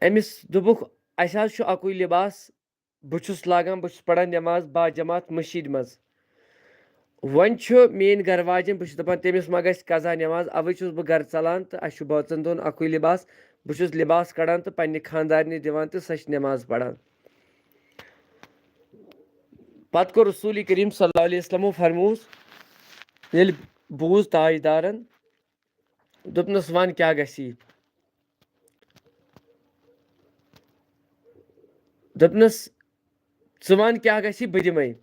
أمِس دوٚپُکھ، "اَسہِ حظ چھُ اَکُے لِباس، بہٕ چھُس لاگان، بہٕ چھُس پَران نٮ۪ماز باجماعت مٔشیٖدِ منٛز۔ وۄنۍ چھُ میٛٲنۍ گَرٕ واجٮ۪ن، بہٕ چھُس دَپان، تٔمِس ما گژھِ قضا نٮ۪ماز، اَوَے چھُس بہٕ گَرٕ ژَلان تہٕ اَسہِ چھُ بٲژَن دۄن اَکُے لِباس، بہٕ چھُس لِباس کَڑان تہٕ پنٛنہِ خانٛدارنہِ دِوان تہٕ سۄ چھِ نٮ۪ماز پَران۔" پَتہٕ کوٚر رسوٗلِ کریٖم صلی اللہ علیہ وسلمو فرمووُس، ییٚلہِ بوٗز تاجدارَن، دوٚپنَس، "وَن کیٛاہ گژھی؟" دوٚپنَس، "ژٕ وَن کیٛاہ گژھی، بہٕ دِمَے۔"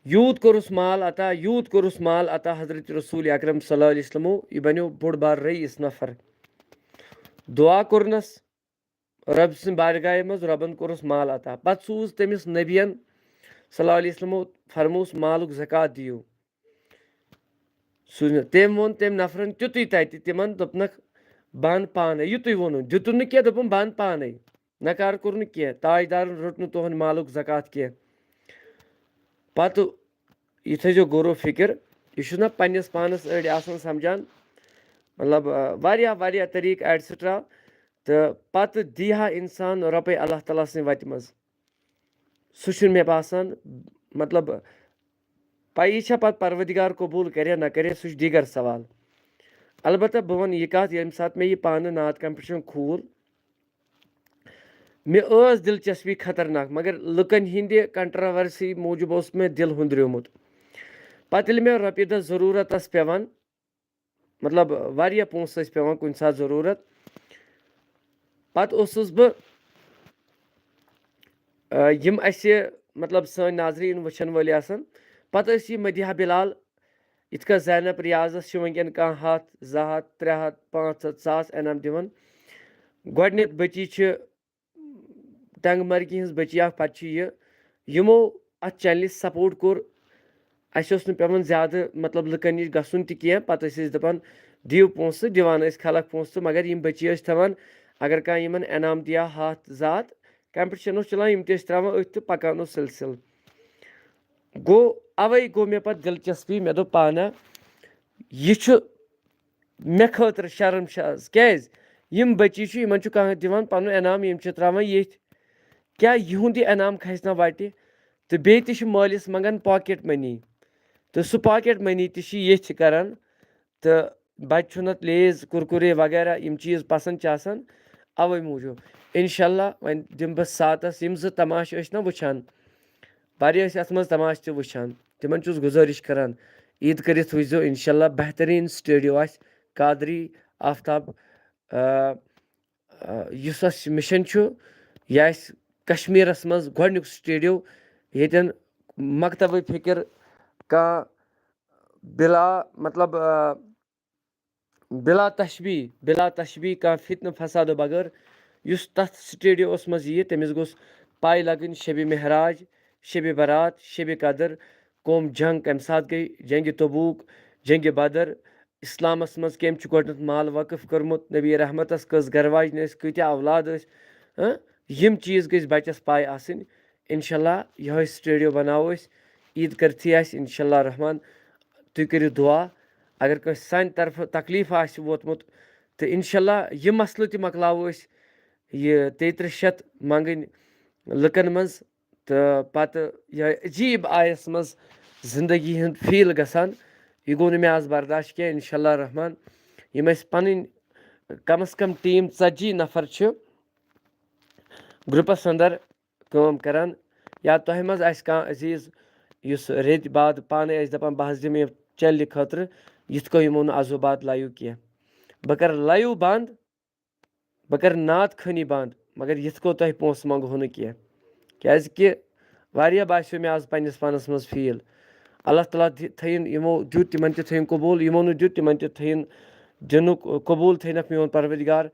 یوٗت کوٚرُس مال عطا، یوٗت کوٚرُس مال عطا حضرت رسول اکرم صلی اللہ علیہ وسلمو، یہِ بنیو بوٚڑ بار رئیس نفر۔ دُعا کوٚرنَس رۄب سٕنٛدِ بارگاہہِ منٛز، رۄبَن کوٚرُس مال عطا۔ پَتہٕ سوٗز تٔمِس نبیَن صلی اللہ علیہ وسلمو، فرمووُس، مالُک زکوٰۃ دِیِو۔ سوٗزنہٕ۔ تٔمۍ ووٚن تٔمۍ نفرَن تیُتُے تَتہِ، تِمَن دوٚپنَکھ، "بَن پانَے"، یُتُے ووٚنُن، دیُتُن نہٕ کینٛہہ، دوٚپُن، "بَن پانَے"۔ نکار کوٚر نہٕ کینٛہہ، تاجدارَن روٚٹ نہٕ تُہُنٛد مالُک زکوٰۃ کینٛہہ۔ پَتہٕ یہِ تھٲیزیو غور و فِکر، یہِ چھُنہ پنٛنِس پانَس أڑۍ آسان سَمجھان، مطلب، آ، واریاہ، واریاہ طریٖقہٕ ایٹسٹرا، تہٕ پَتہٕ دی ہا اِنسان رۄپَے اللہ تعالیٰ سٕنٛدِ وَتہِ منٛز۔ سُہ چھُنہٕ مےٚ باسان، مطلب، پَیی چھےٚ پَتہٕ پروردگار قبوٗل کَرِ یا نہ کَرِ، سُہ چھُ دیٖگر سوال۔ البتہ بہٕ وَنہٕ یہِ کَتھ، ییٚمہِ ساتہٕ مےٚ یہِ پانہٕ نعت کمپٹیشن کھوٗل، مےٚ ٲس دلچسپی خطرناک، مگر لُکن ہٕنٛدِ کنٹروورسی موٗجوٗب اوس مےٚ دل ہُنٛدریومُت۔ پتہٕ ییٚلہِ مےٚ رۄپیہِ دہ ضروٗرت ٲس پٮ۪وان، مطلب، واریاہ پونٛسہٕ ٲسۍ پٮ۪وان کُنہِ ساتہٕ ضروٗرت، پتہٕ اوسُس بہٕ، آ، یِم اسہِ، مطلب، سٲنۍ ناظریٖن وٕچھن وٲلۍ آسن، پتہٕ ٲسۍ یہِ مدیحہ بلال یِتھ کٔنۍ زینب ریاضس چھِ وٕنکیٚن کانٛہہ ہتھ، زٕ ہتھ، ترٛےٚ ہتھ، پانٛژھ ہتھ، ساس انعام دِوان۔ گۄڈٕنیتھ بٔچی چھِ ٹنٛگ مرگہِ ہٕنٛز بٔچی اکھ، پتہٕ چھِ یہِ۔ یِمو اتھ چینلہِ سپورٹ کوٚر، اسہِ اوس نہٕ پٮ۪وان زیادٕ، مطلب، لُکن نِش گژھُن تہِ کینٛہہ۔ پتہٕ ٲسۍ أسۍ دپان، "دِیِو پونٛسہٕ"، دِوان ٲسۍ خلق پونٛسہٕ، مگر یِم بٔچی ٲسۍ تھاوان، اگر کانٛہہ یِمن انعام دِیا ہتھ، زٕ ہتھ، کمپٹیشن اوس چلان، یِم تہِ ٲسۍ تراوان أتھۍ تہٕ پکان اوس سلسلہٕ۔ گوٚو، اوے گوٚو مےٚ پتہٕ دلچسپی، مےٚ دوٚپ پانہ، یہِ چھُ مےٚ خٲطرٕ شرم چھِ آز۔ کیازِ؟ یِم بچی چھِ، یِمن چھُ کانٛہہ دِوان پنُن انعام، یِم چھِ تراوان ییٚتھۍ۔ کیٛاہ یِہُنٛد یہِ انعام کھسہِ نہ وٹہِ؟ تہٕ بیٚیہِ تہِ چھِ مٲلِس منٛگان پاکیٹ منی، تہٕ سُہ پاکیٹ منی تہِ چھِ ییٚتھۍ کران۔ تہٕ بچہِ چھُ نتہٕ لیز، کُرکُرے وغیرہ یِم چیٖز پسنٛد چھِ آسان، اوے موٗجوٗب۔ انشاءاللہ وۄنۍ دِمہٕ بہٕ ساتس، یِم زٕ تماشہٕ ٲسۍ نہ وٕچھان، واریاہ ٲسۍ اتھ منٛز تماشہٕ تہِ وٕچھان، تِمن چھُس گُزٲرِش کران، عیٖد کٔرِتھ وٕچھزیو انشاءاللہ، بہتریٖن سٹوڈیو آسہِ قادری آفتاب۔ آ، آ، یُس اَسہِ مِشن چھُ، یہِ آسہِ کشمیٖرس منٛز گۄڈٕنیُک سٹوڈیو، ییٚتٮ۪ن مکتبہٕ فکر کانٛہہ بلا، مطلب، آ، بلا تشبیہ، بلا تشبیہ کانٛہہ فتنہٕ فسادو بغٲر یُس تتھ سٹوڈیوس منٛز یِیہِ، تٔمِس گوٚژھ پاے لگٕنۍ شبِ معراج، شبِ برات، شبِ قدر، کۄم جنگ کمہِ ساتہٕ گٔے، جنگِ تبوک، جنگِ بدر، اسلامس منٛز کٔمۍ چھُ گۄڈٕنیتھ مال وقف کوٚرمُت، نبی رحمتس کٔژ گرٕ واجنہِ ٲسۍ، کۭتیاہ اولاد ٲسۍ، ہاں؟ یِم چیٖز گٔژھۍ بچس پاے آسٕنۍ۔ انشاءاللہ یِہوٚے سٹوڈیو بناوو أسۍ عیٖد کٔرتھٕے آسہِ، انشاءاللہ رحمان۔ تُہۍ کٔرِو دُعا، اگر کٲنٛسہِ سانہِ طرفہٕ تکلیٖف آسہِ ووتمُت، تہٕ انشاءاللہ یہِ مسلہٕ تہِ مۄکلاوو أسۍ، یہِ تیٚیہِ ترٕٛہ شیٚتھ منٛگٕنۍ لُکن منٛز، تہٕ پتہٕ یِہوٚے عجیٖب آیس منٛز زندگی ہُنٛد فیٖل گژھان۔ یہِ گوٚو نہٕ مےٚ آز برداشت کینٛہہ، انشاءاللہ رحمان۔ یِم أسۍ پنٕنۍ کم از کم ٹیٖم ژتجی نفر چھِ گروپس اندر کٲم کران، یا تۄہہِ منٛز آسہِ کانٛہہ عزیٖز یُس رٮ۪تۍ بعد پانے آسہِ دپان، "بہٕ حظ دِمہٕ یہِ چینلہِ خٲطرٕ"، یِتھ کٔنۍ یِمو نہٕ ازو بعد لایو کینٛہہ، بہٕ کرٕ لایو بند، بہٕ کرٕ نعت خٲنی بند، مگر یِتھ کٔنۍ تۄہہِ پونٛسہٕ منٛگہو نہٕ کینٛہہ، کیازِ کہِ واریاہ باسیو مےٚ آز پننِس پانس منٛز فیٖل۔ اللہ تعالیٰ تہِ تھٲیِن، یِمو دیُت تِمن تہِ تھٲیِن قبوٗل، یِمو نہٕ دیُت تِمن تہِ تھٲیِن دِنُک قبوٗل تھٲینکھ میون پروردگار۔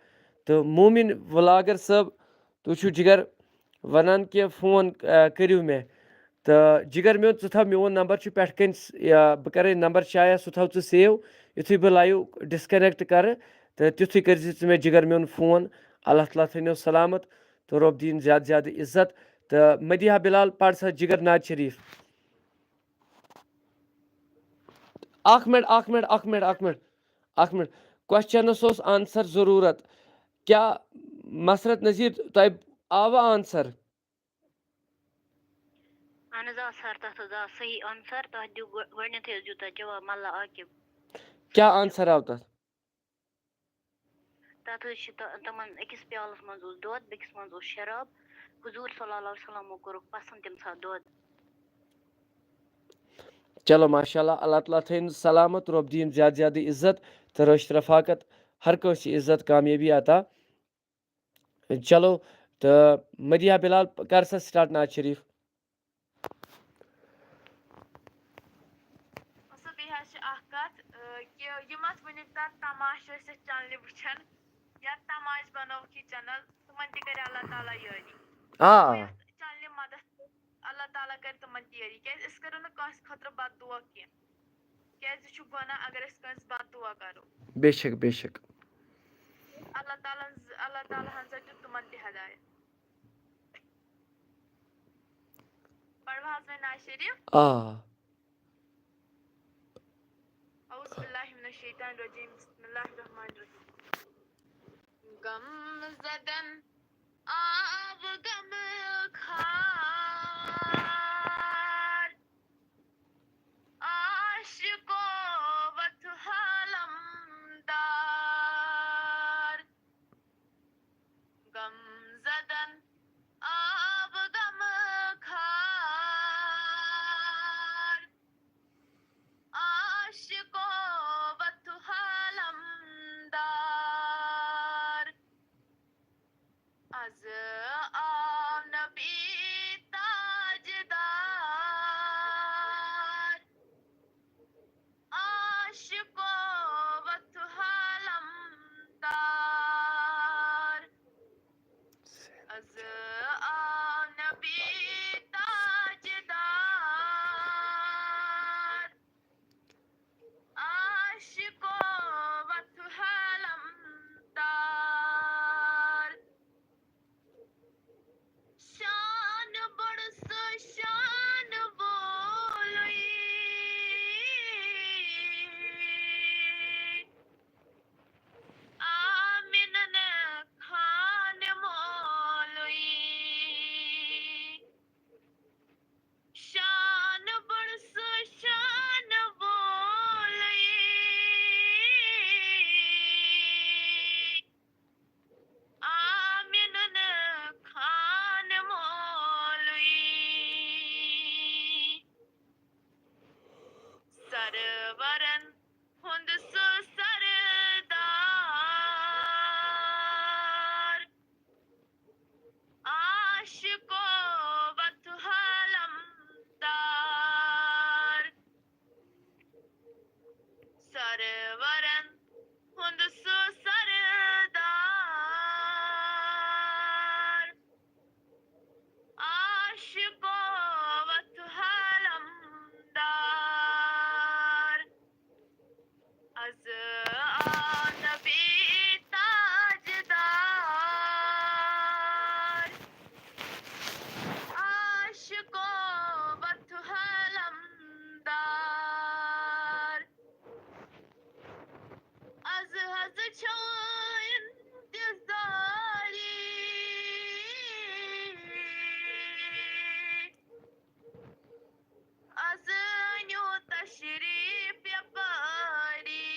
تہٕ مومِن ولاگر صٲب، تُہۍ چھِو جِگر وَنان کہِ فون، آ، کٔرِو مےٚ۔ تہٕ جِگر میون، ژٕ تھاو میون نمبر چھُ پٮ۪ٹھ کَنۍ س-، یا بہٕ کَرَے نمبر شایع، سُہ تھاو ژٕ save۔ یُتھُے بہٕ live disconnect کَرٕ، تہٕ تیُتھُے کٔرۍ زِ ژٕ مےٚ، جِگر میون، فون۔ اللہ تعالیٰ تھٲینو سلامت تہٕ رۄب دِیِن زیادٕ زیادٕ عزت۔ تہٕ مدیحہ بلال، پَر سا جِگر نعت شریٖف۔ اَکھ مِنٹ، اَکھ مِنٹ، اَکھ مِنٹ، اَکھ مِنٹ، اَکھ مِنٹ۔ کوسچنس اوس answer ضروٗرت۔ کیٛاہ مسرت نذیر، تۄہہِ آوٕ answer؟ اہن حظ، آ سر، تَتھ حظ آ صحیح answer۔ تۄہہِ دیُت گۄ-، گۄڈٕنٮ۪تھٕے حظ دیُت تۄہہِ جواب ملا عاقب۔ کیٛاہ answer آو تَتھ؟ تَتھ حظ چھِ تَ-، تِمَن أکِس پیالَس منٛز اوس دۄد، بیٚکِس منٛز اوس شراب۔ حضوٗر صلی اللہ علیہ وسلمو کوٚرُکھ پَسنٛد تَمہِ ساتہٕ دۄد۔ چلو، ماشاء اللہ، اللہ تعالیٰ تھٲیِن سلامت، رۄب دِیِن زیادٕ زیادٕ عزت تہٕ رٲچھ رفاقت، ہر کٲنٛسہِ عزت، کامیٲبی عطا۔ چلو، تہٕ مدیحہ بلال، کر سا start نعت شریٖف۔ اچھا، بیٚیہِ حظ چھِ اکھ کتھ، آ، کہِ یِم اتھ وٕنیُک تام تماشہٕ ٲسۍ یتھ چینلہِ وٕچھان، یتھ تماش بنووُکھ یہِ چینل، تِمن تہِ کرِ اللہ تعالیٰ یٲری۔ آ۔ یتھ چینلہِ مدد، اللہ تعالیٰ کرِ تِمن تہِ یٲری، کیازِ أسۍ کرو نہٕ کٲنٛسہِ خٲطرٕ بد دعا کینٛہہ، کیازِ یہِ چھُ گۄناہ اگر أسۍ کٲنٛسہِ بد دعا کرو۔ بے شک، بے شک۔ اللہ تعالیٰ ہن، اللہ تعالیٰ ہن سا دیُت تِمن تہِ ہدایت۔ پروا حظ وۄنۍ نعت شریف؟ آ۔ اعوذ باللہ من الشیطان الرجیم، بسم اللہ الرحمن الرحیم۔ غم زدن آب غم خار، عاشقو وت حالم دار۔ غم زدن آب غم خار، عاشقو وت حالم دار۔ از آو نبی تاجدار، عاشقو وت حالم دار۔ از آو نبی تاجدار، عاشقو وت حالم دار۔ شان بڑس شان بولئی، آمنن خان مولئی۔ شان بڑس شان بولئی، آمنن خان مولوی۔ سرورن ہند سہ سردار، عاشقو وت حالم دار۔ سرورن ہند سہ سردار، عاشقو وت حالم دار۔ از آو نبی تاجدار، عاشقو وت حالم دار۔ از حظ چھو انتظاری، از أنِو تشریف یپٲری۔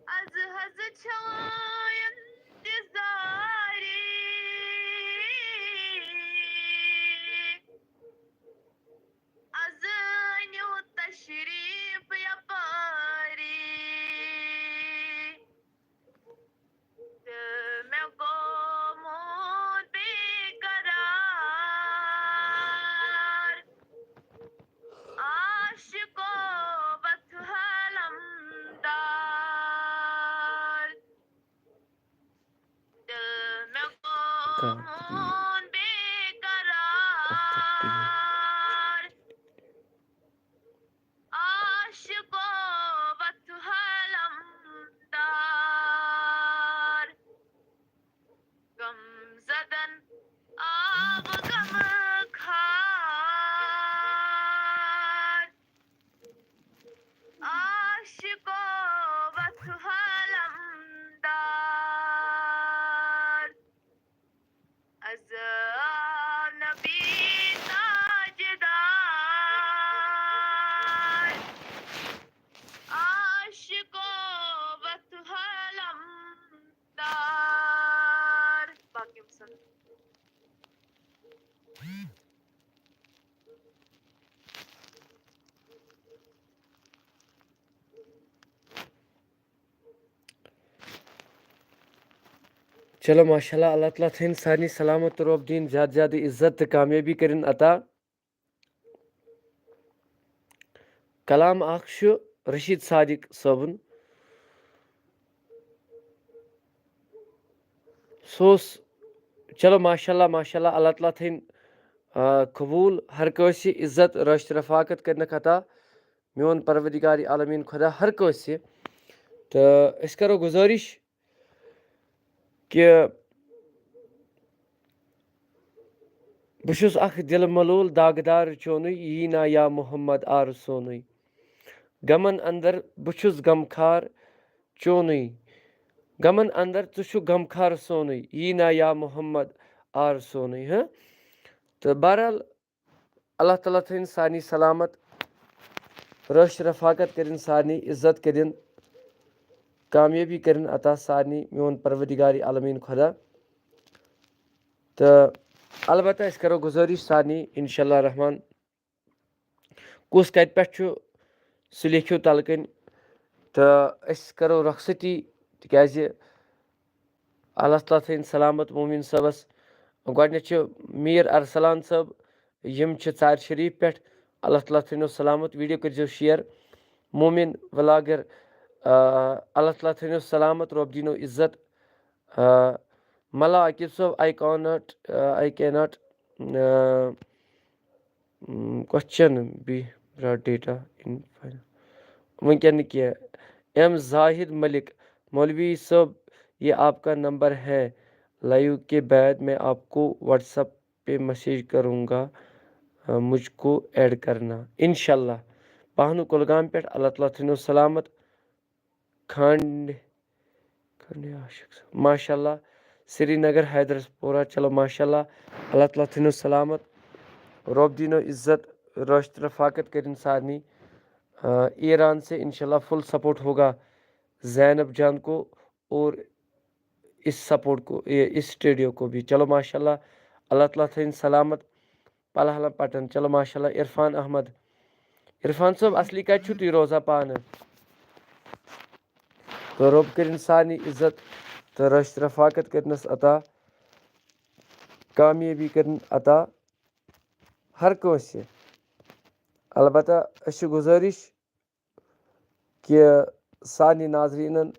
از حظ چھو انتظاری، از أنِو تشریف یپٲری۔ دل مےٚ گوٚمُت بے قرار، عاشقو وت حالم دار۔ دل مےٚ گوٚمُت بے قرار، عاشقو وت حالم دار۔ غم زدن آو غم خار، عاشقو وت حالم دار۔ از آو نبی تاجدار، عاشقو وت حالم دار۔ باقی مسلم۔ چلو ماشاء اللہ، اللہ تعالیٰ تھٲیِن سارنٕے سلامت تہٕ رۄب دِیِن زیادٕ زیادٕ عزت تہٕ کامیٲبی کٔرِن عطا۔ کلام اکھ چھُ رشید صادق صٲبُن۔ سُہ اوس، چلو، ماشاء اللہ، ماشاء اللہ، اللہ تعالیٰ تھٲیِن، آ، قبوٗل ہر کٲنٛسہِ عزت، رٲچھ تہٕ رفاقت کٔرِنَکھ عطا۔ میون پروردگار عالمین خۄدا ہر کٲنٛسہِ۔ تہٕ أسۍ کرو گُزٲرِش کہِ بہٕ چھُس اکھ دِل ملوٗل داغدار چونُے، یی نا یا محمد آر سونُے۔ غمن اندر بہٕ چھُس غمخار چونُے، غمن اندر ژٕ چھُکھ غمخار سونُے، یی نا یا محمد آر سونُے۔ ہہ، تہٕ بہرحال، اللہ تعالیٰ تھٲیِن سارنٕے سلامت، رٲچھ رفاقت کٔرِن سارنٕے، عزت کٔرِن، کامیٲبی کٔرِن عطا سارنٕے، میون پروردگار عالمین خۄدا۔ تہٕ البتہ أسۍ کرو گُزٲرِش سارنٕے، انشاء اللہ الرحمن، کُس کتہِ پٮ۪ٹھ چھُ، سُہ لیکھِو تلہٕ کنۍ۔ تہٕ أسۍ کرو رۄخصتی، تِکیازِ اللہ تعالیٰ تھٲیِن سلامت مومن صٲبس۔ گۄڈٕنیتھ چھُ میر ارسلان صٲب، یِم چھِ ژارِ شریف پٮ۪ٹھ۔ اللہ تعالیٰ تھٲینو سلامت، ویڈیو کٔرزیو شیئر۔ مومن ولاگر، آ، اللہ تعالیٰ تھٲینو سلامت، رۄب دینو عزت۔ آ، ملا عاقب صٲب، I cannot, آ، I cannot, آ، م، question be brought data in final۔ وٕنکیٚن نہٕ کینٛہہ۔ ایم زاہد ملک، مولوی صٲب، یہ آپ کا نمبر ہے، لائیو کے بعد میں آپ کو واٹس ایپ پہ میسج کروں گا، آ، مجھ کو ایڈ کرنا۔ انشاءاللہ۔ پہنو کولگام پٮ۪ٹھ، اللہ تعالیٰ تھٲینو سلامت۔ کھنڈ، کھنڈ عاشق صٲب۔ ماشاء اللہ۔ سرینگر، حیدرس پورہ۔ چلو، ماشاء اللہ۔ اللہ تعالیٰ تھٲینو سلامت۔ رۄب دینو عزت، رٲچھ تہٕ رفاقت کٔرِن سارنٕے۔ آ، ایران سے انشاءاللہ فل سپورٹ ہوگا زینب جان کو اور اس سپورٹ کو، یہ، اس اسٹوڈیو کو بھی۔ چلو، ماشاءاللہ۔ اللہ تعالیٰ تھٲیِن سلامت۔ پلہلم پٹن۔ چلو، ماشاءاللہ۔ عرفان احمد۔ عرفان صٲب، اصلی کتہِ چھِو تُہۍ روزان پانہٕ؟ تہٕ رۄب کٔرِن سارنٕے عزت تہٕ رٲچھ رفاقت کٔرنس عطا، کامیٲبی کٔرِن عطا ہر کٲنٛسہِ۔ البتہ أسۍ چھِ گُزٲرِش کہِ سارنٕے ناظریٖنن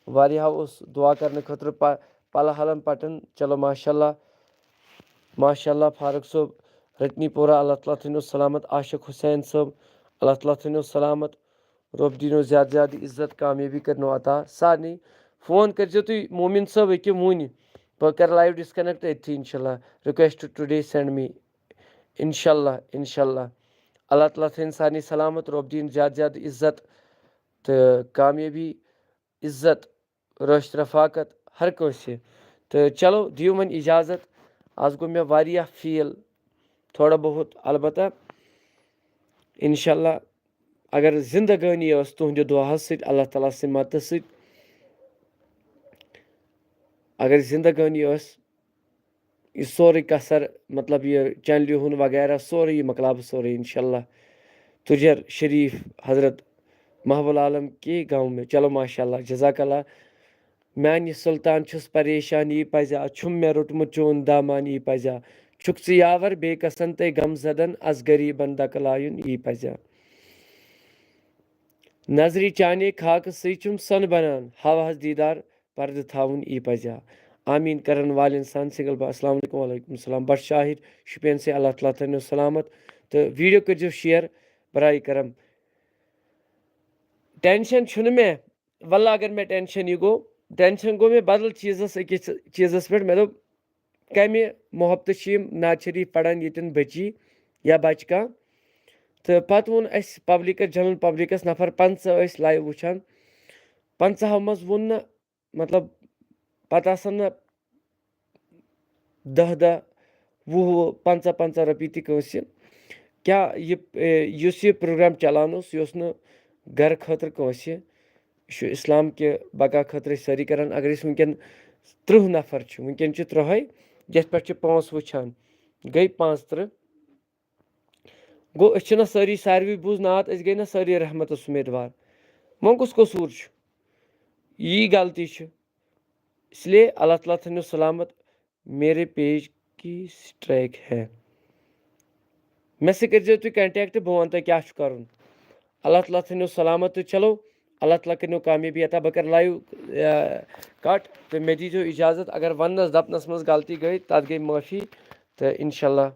واریاہو اوس دُعا کرنہٕ خٲطرٕ پ-، پلہلم پٹن۔ چلو، ماشاءاللہ، ماشاءاللہ، فاروق صٲب، رتنی پورہ، اللہ تعالیٰ تھٲینو سلامت۔ عاشق حسین صٲب، اللہ تعالیٰ تھٲینو سلامت۔ رۄب دینو زیادٕ زیادٕ عزت، کامیٲبی کٔرنو عطا سارنٕے۔ فون کٔرزیو تُہۍ مومن صٲب أکیاہ وُنہِ، بہٕ کرٕ لایو ڈسکنیکٹ أتھی، انشاءاللہ۔ Request to today send me۔ انشاءاللہ، انشاءاللہ۔ اللہ تعالیٰ تھٲیِن سارنٕے سلامت، رۄب دِیِن زیادٕ زیادٕ عزت تہٕ کامیٲبی، عزت، رٲچھ رفاقت ہر کٲنٛسہِ۔ تہٕ چلو، دِیِو وۄنۍ اجازت۔ آز گوٚو مےٚ واریاہ فیٖل، تھوڑا بہت، البتہ انشاءاللہ اگر زندگٲنی ٲس تُہنٛدِ دُعاہس سۭتۍ، اللہ تعالیٰ سٕنٛدِ مدتہٕ سۭتۍ، اگر زندگٲنی ٲس، یہِ سورُے کثر، مطلب، یہِ چینلہِ ہُنٛد وغیرہ، سورُے یہِ مۄکلاو بہٕ سورُے، انشاءاللہ۔ تُجر شریف حضرت محب العالم کے گاؤں میں۔ چلو، ماشاءاللہ، جزاک اللہ۔ میانہِ سلطان چھُس پریشان یی پزیا، چھُم مےٚ روٚٹمُت چون دامان یی پزیا۔ چھُکھ ژٕ یاور بے کسن تہٕ غم زدن، از غریبن دکہٕ لایُن یی پزیا۔ نظرِ چانے خاکہٕ سٕے چھُم سۄنہٕ بنان، ہاوہس دیدار پردٕ تھاوُن یی پزیا۔ آمین کرن والٮ۪ن سان سنگل با۔ السلام علیکم۔ وعلیکم السلام۔ بٹ شاہد شُپین سے، اللہ تعالیٰ تھٲینو سلامت۔ تہٕ ویڈیو کٔرزیو شیئر برائے کرم۔ ٹینشن چھُنہٕ مےٚ، واللہ اگر مےٚ ٹینشن یہِ گوٚو، ٹینشن گوٚو مےٚ بدل چیٖزس، أکِس چیٖزس پٮ۪ٹھ۔ مےٚ دوٚپ، کمہِ محبتہٕ چھِ یِم نعت شریف پران ییٚتٮ۪ن بچی یا بچہٕ کانٛہہ؟ تہٕ پتہٕ ووٚن اسہِ پبلکس، جنرل پبلکس، نفر پنٛژاہ ٲسۍ لایو وٕچھان، پنٛژاہو منٛز ووٚن نہٕ، مطلب، پتہٕ آسن نہٕ دَہ دَہ، وُہ وُہ، پنٛژاہ پنٛژاہ رۄپیہِ تہِ کٲنٛسہِ۔ کیٛاہ یہِ، اے، یُس یہِ پروگرام چلان اوس، یہِ اوس نہٕ گرٕ خٲطرٕ کٲنٛسہِ، یہِ چھُ اسلام کہِ بقا خٲطرٕ أسۍ سٲری کران۔ اگر أسۍ وٕنکیٚن تٕرٛہ نفر چھِ، وٕنکیٚن چھِ تٕرٛہَے، یَتھ پٮ۪ٹھ چھِ پانٛژھ وٕچھان، گٔے پانٛژھ تٕرٛہ۔ گوٚو، أسۍ چھِنہ سٲری، ساروٕے بوٗز نعت، أسۍ گٔے نہ سٲری رحمتس امیدوار۔ وۄنۍ کُس قصوٗر چھُ؟ یی غلطی چھِ۔ اس لیے اللہ تعالیٰ تھٲینو سلامت۔ میرے پیج کی اسٹرائک ہے۔ مےٚ سۭتۍ کٔرزیو تُہۍ کنٹیکٹ، بہٕ وَنہٕ تۄہہِ کیٛاہ چھُ کَرُن۔ اللہ تعالیٰ تھٲینو سلامت تہٕ چلو، اللہ تعالیٰ کٔرِنو کامیٲبی عطا۔ بہٕ کَرٕ لایِو کَٹ تہٕ مےٚ دیٖزیو اِجازت، اگر وَننَس دَپنَس منٛز غلطی گٔے، تَتھ گٔے معٲفی۔ تہٕ اِنشاء اللہ۔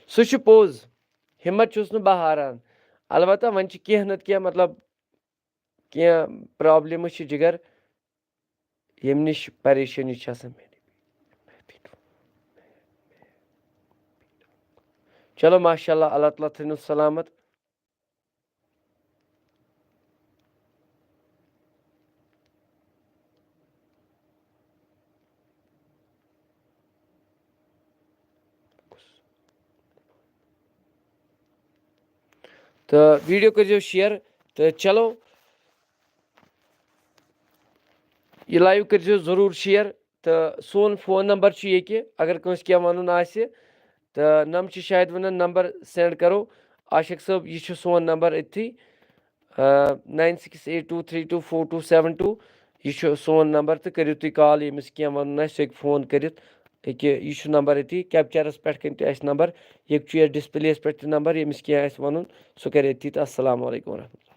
سُہ چھُ پوٚز، ہِمت چھُس نہٕ بہٕ ہاران۔ البتہ وۄنۍ چھِ کینٛہہ نَتہٕ کینٛہہ، مطلب، کینٛہہ پرابلمز چھِ جِگر، ییٚمہِ نِش پریشٲنی چھِ آسان۔ چلو، ماشاء اللہ، اللہ تعالیٰ تھٲینو سلامت۔ تہٕ ویٖڈیو کٔرۍزیو شیئر۔ تہٕ چلو، یہِ لایِو کٔرۍزیو ضروٗر شیئر۔ تہٕ سون فون نمبر چھُ ییٚکہِ، اگر کٲنٛسہِ کینٛہہ وَنُن آسہِ، تہٕ نَم چھِ شاید وَنان نمبر سینڈ کَرو۔ عاشق صٲب، یہِ چھُ سون نمبر أتھی، nine six eight two three two four two seven two۔ یہِ چھُ سون نمبر تہٕ کٔرِو تُہۍ کال، ییٚمِس کینٛہہ وَنُن آسہِ، سُہ ہیٚکہِ فون کٔرِتھ۔ ییٚکہِ یہِ چھُ نمبر أتھی، کیپچرَس پٮ۪ٹھ کَنہِ تہِ آسہِ نمبر، ییٚکہِ چھُ یَتھ ڈسپلیَس پٮ۪ٹھ تہِ نمبر، ییٚمِس کینٛہہ آسہِ وَنُن، سُہ کَرِ أتھی۔ تہٕ السلام علیکم ورحمتہ اللہ۔